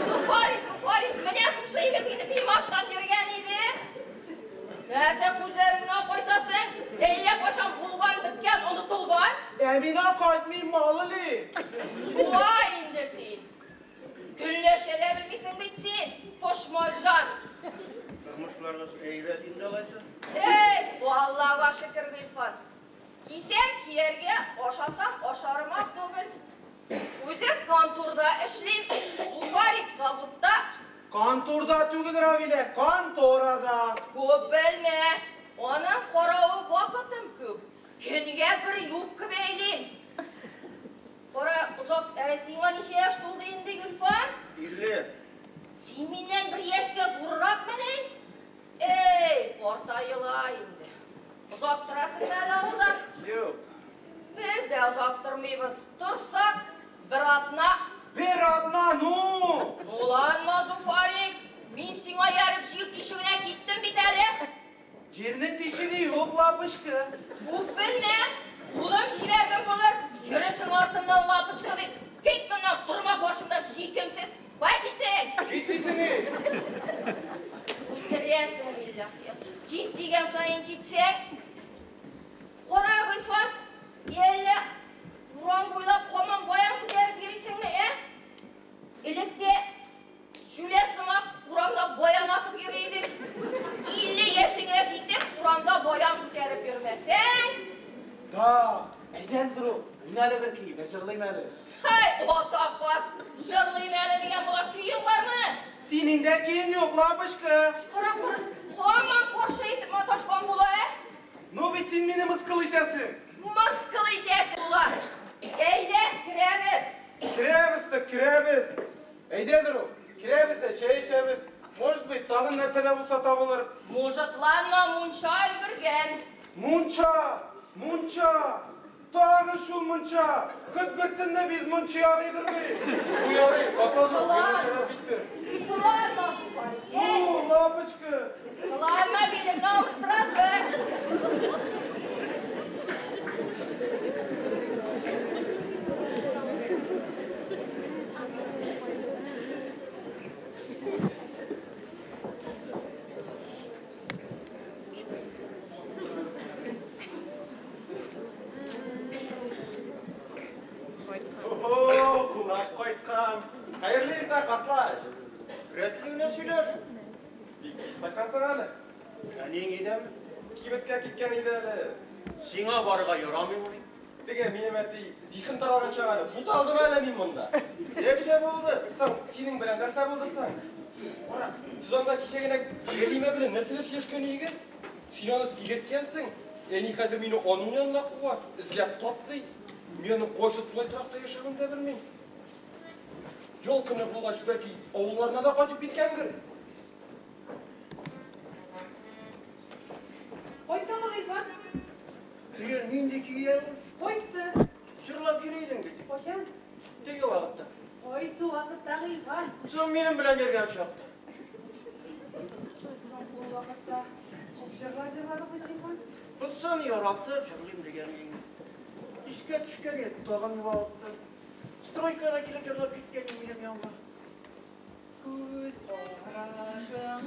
Зуфарик, Зуфарик, менә шушы егет инде минем арттан йөргән иде. Нәрсә күзләреңне кайтасың? Әллә кайчан булган, беткән, онытылган? Ә мин кайтмыйм, мало ли. Шулай инде син. Көнләшә дә белмисең бит син, пошмас җан. Тормышларыгыз әйбәт инде алайса. Эй, Аллага шөкер, Гыйльфан. Кисәм кияргә, ашасам ашарыма түгел. Үзем конторда эшлим, Зуфарик заводта. Конторда түгел, Равилә, конторада. Күп белмә, аның каравы вакытым күп. Көнгә бер юбка бәйлим. Кара, озак, сиңа ничә яшь тулды инде, Гөлфан? 50. Син миннән бер яшькә зуррак мени? Эй, картаела инде. Озак торасың әле авылда? Юк. Без дә озак тормыйбыз. Торсак, бер атна. Бер атна, ну! Кит дисең ич. Үтерәсең, билләһи. Кит дигән саен китсәң. Кара, Гыйльфан, әллә урам буйлап һаман баян күтәреп йөрисеңме, ә? Элек тә җүләр сымак урамда баян асып йөри идең. 50 яшеңә җитеп, урамда баян күтәреп йөрмәсәң. Да, әйдә, друг, уйна әле бер көй, бер җырлыйм әле. Һай, ата каз, җырлыйм әле дигән була, көең бармы? Синең дә көең юк, лапочка. Кара, кара, һаман каршы әйтеп маташкан була, ә? Ну бит син мине мыскыл итәсең. Мыскыл итәсең була. Әйдә, керәбез. Керәбез дә керәбез. Әйдә, друг, керәбез дә чәй эчәбез. Может быть, тагын нәрсә дә булса табылыр. Мужытланма, мунча өлгергән. Мунча, мунча. Тагын шул мунча. Хоть бер төнне без мунча ярыйдыр бит. Бу ярый, капладык, мин мунчага киттем. Кыланма, Ну, лапочка. Кыланма, билемне авырттырасың. Ого, кунак кайткан. Хәерле иртә, картлач. Рәтле генә сөйләш. Бик кич кайткансың әле. Әниең өйдәме? Кибеткә киткән иде әле. Сиңа барырга ярамыймыни? Теге минем әти зиһен тараган чак әле. Буталдым әле мин монда. Нәрсә булды? Соң, синең белән нәрсә булды соң? Кара, сез анда кичә генә Галимә белән нәрсәләр сөйләшкән идегез? Син аны тилерткәнсең. Әни хәзер мине аның янына куа, эзләп тап ди. Мин аның кайсы тулай торакта яшәвен дә белмим. Ял көне булгач, бәлки авылларына да кайтып киткәндер. Кайттыңмы, Гыйльфан? Теге нинди көй әле? Кайсы? Җырлап йөри идең бит. Кайчан? Теге вакытта. Кайсы вакытта, Гыйльфан? Соң минем белән йөргән чакта. Соң ул вакытта күп җырлар җырладык бит, Гыйльфан. Булсын яратып җырлыйм дигән идең. Искә төшкән иде, тагын югалттым. Стройкада килеп җырлап киткән идең минем янга. Күз карашың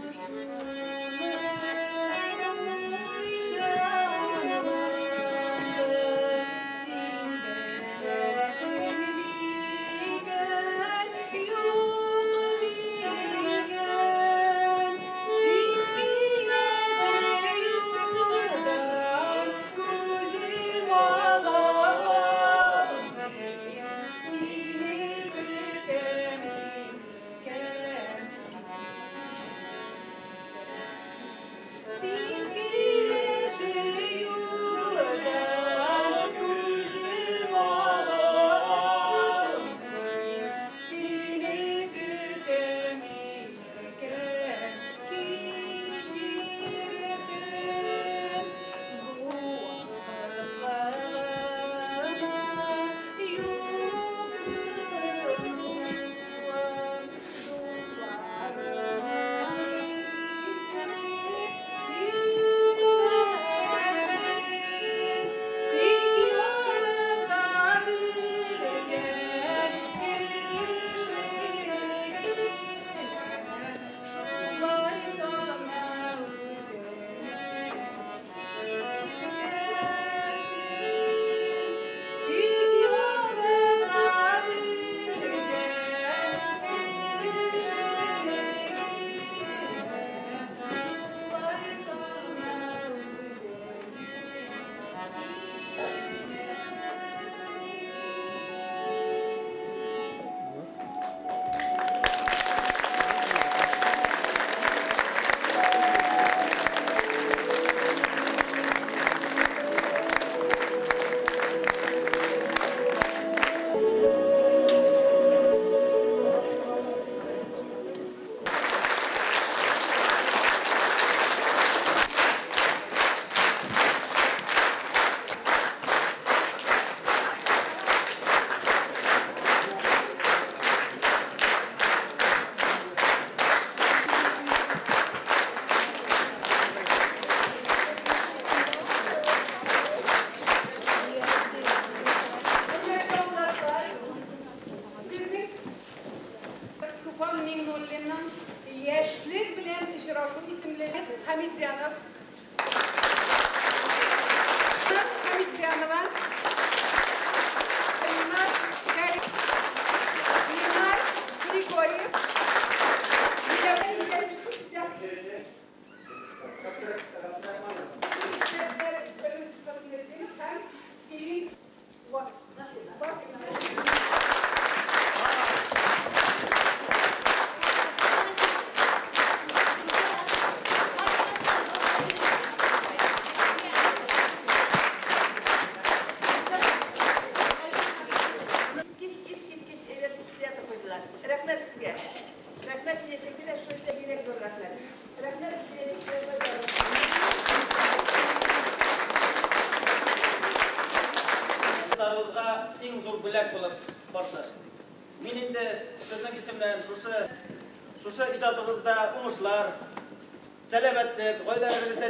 Туфан Миңнуллинның Яшьлек белән очрашу исемле Хәмитзянов. Хәмитзянова. Илнар Кәрим. Ленар Григорьев. Һәм Сирин Вафина. Кич искиткеч әйбәт театр куйдылар. Рәхмәт сезгә. Рәхмәт, киләчәктә дә шул эштә бигрәк зур рәхмәт. Рәхмәт, киләчәктә дә. Дусларыбызга иң зур бүләк булып барсы. Мин инде сезнең исемнән шушы иҗатыгызда уңышлар, сәламәтлек, гаиләләрегездә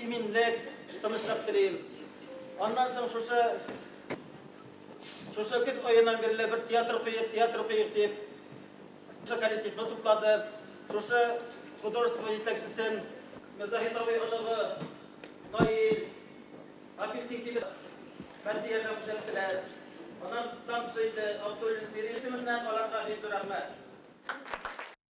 иминлек, тынычлык телим. Аннан соң шушы көз аеннан бирле бер театр куйыйк, театр куйыйк дип шушы коллективны туплады. Шушы художество җитәкчесен Мирзаһит абый оныгы Наил Апельсин кебек матди ярдәм күрсәттеләр. Аннан там инде Абдуллин Сирин исеменнән аларга бик зур рәхмәт.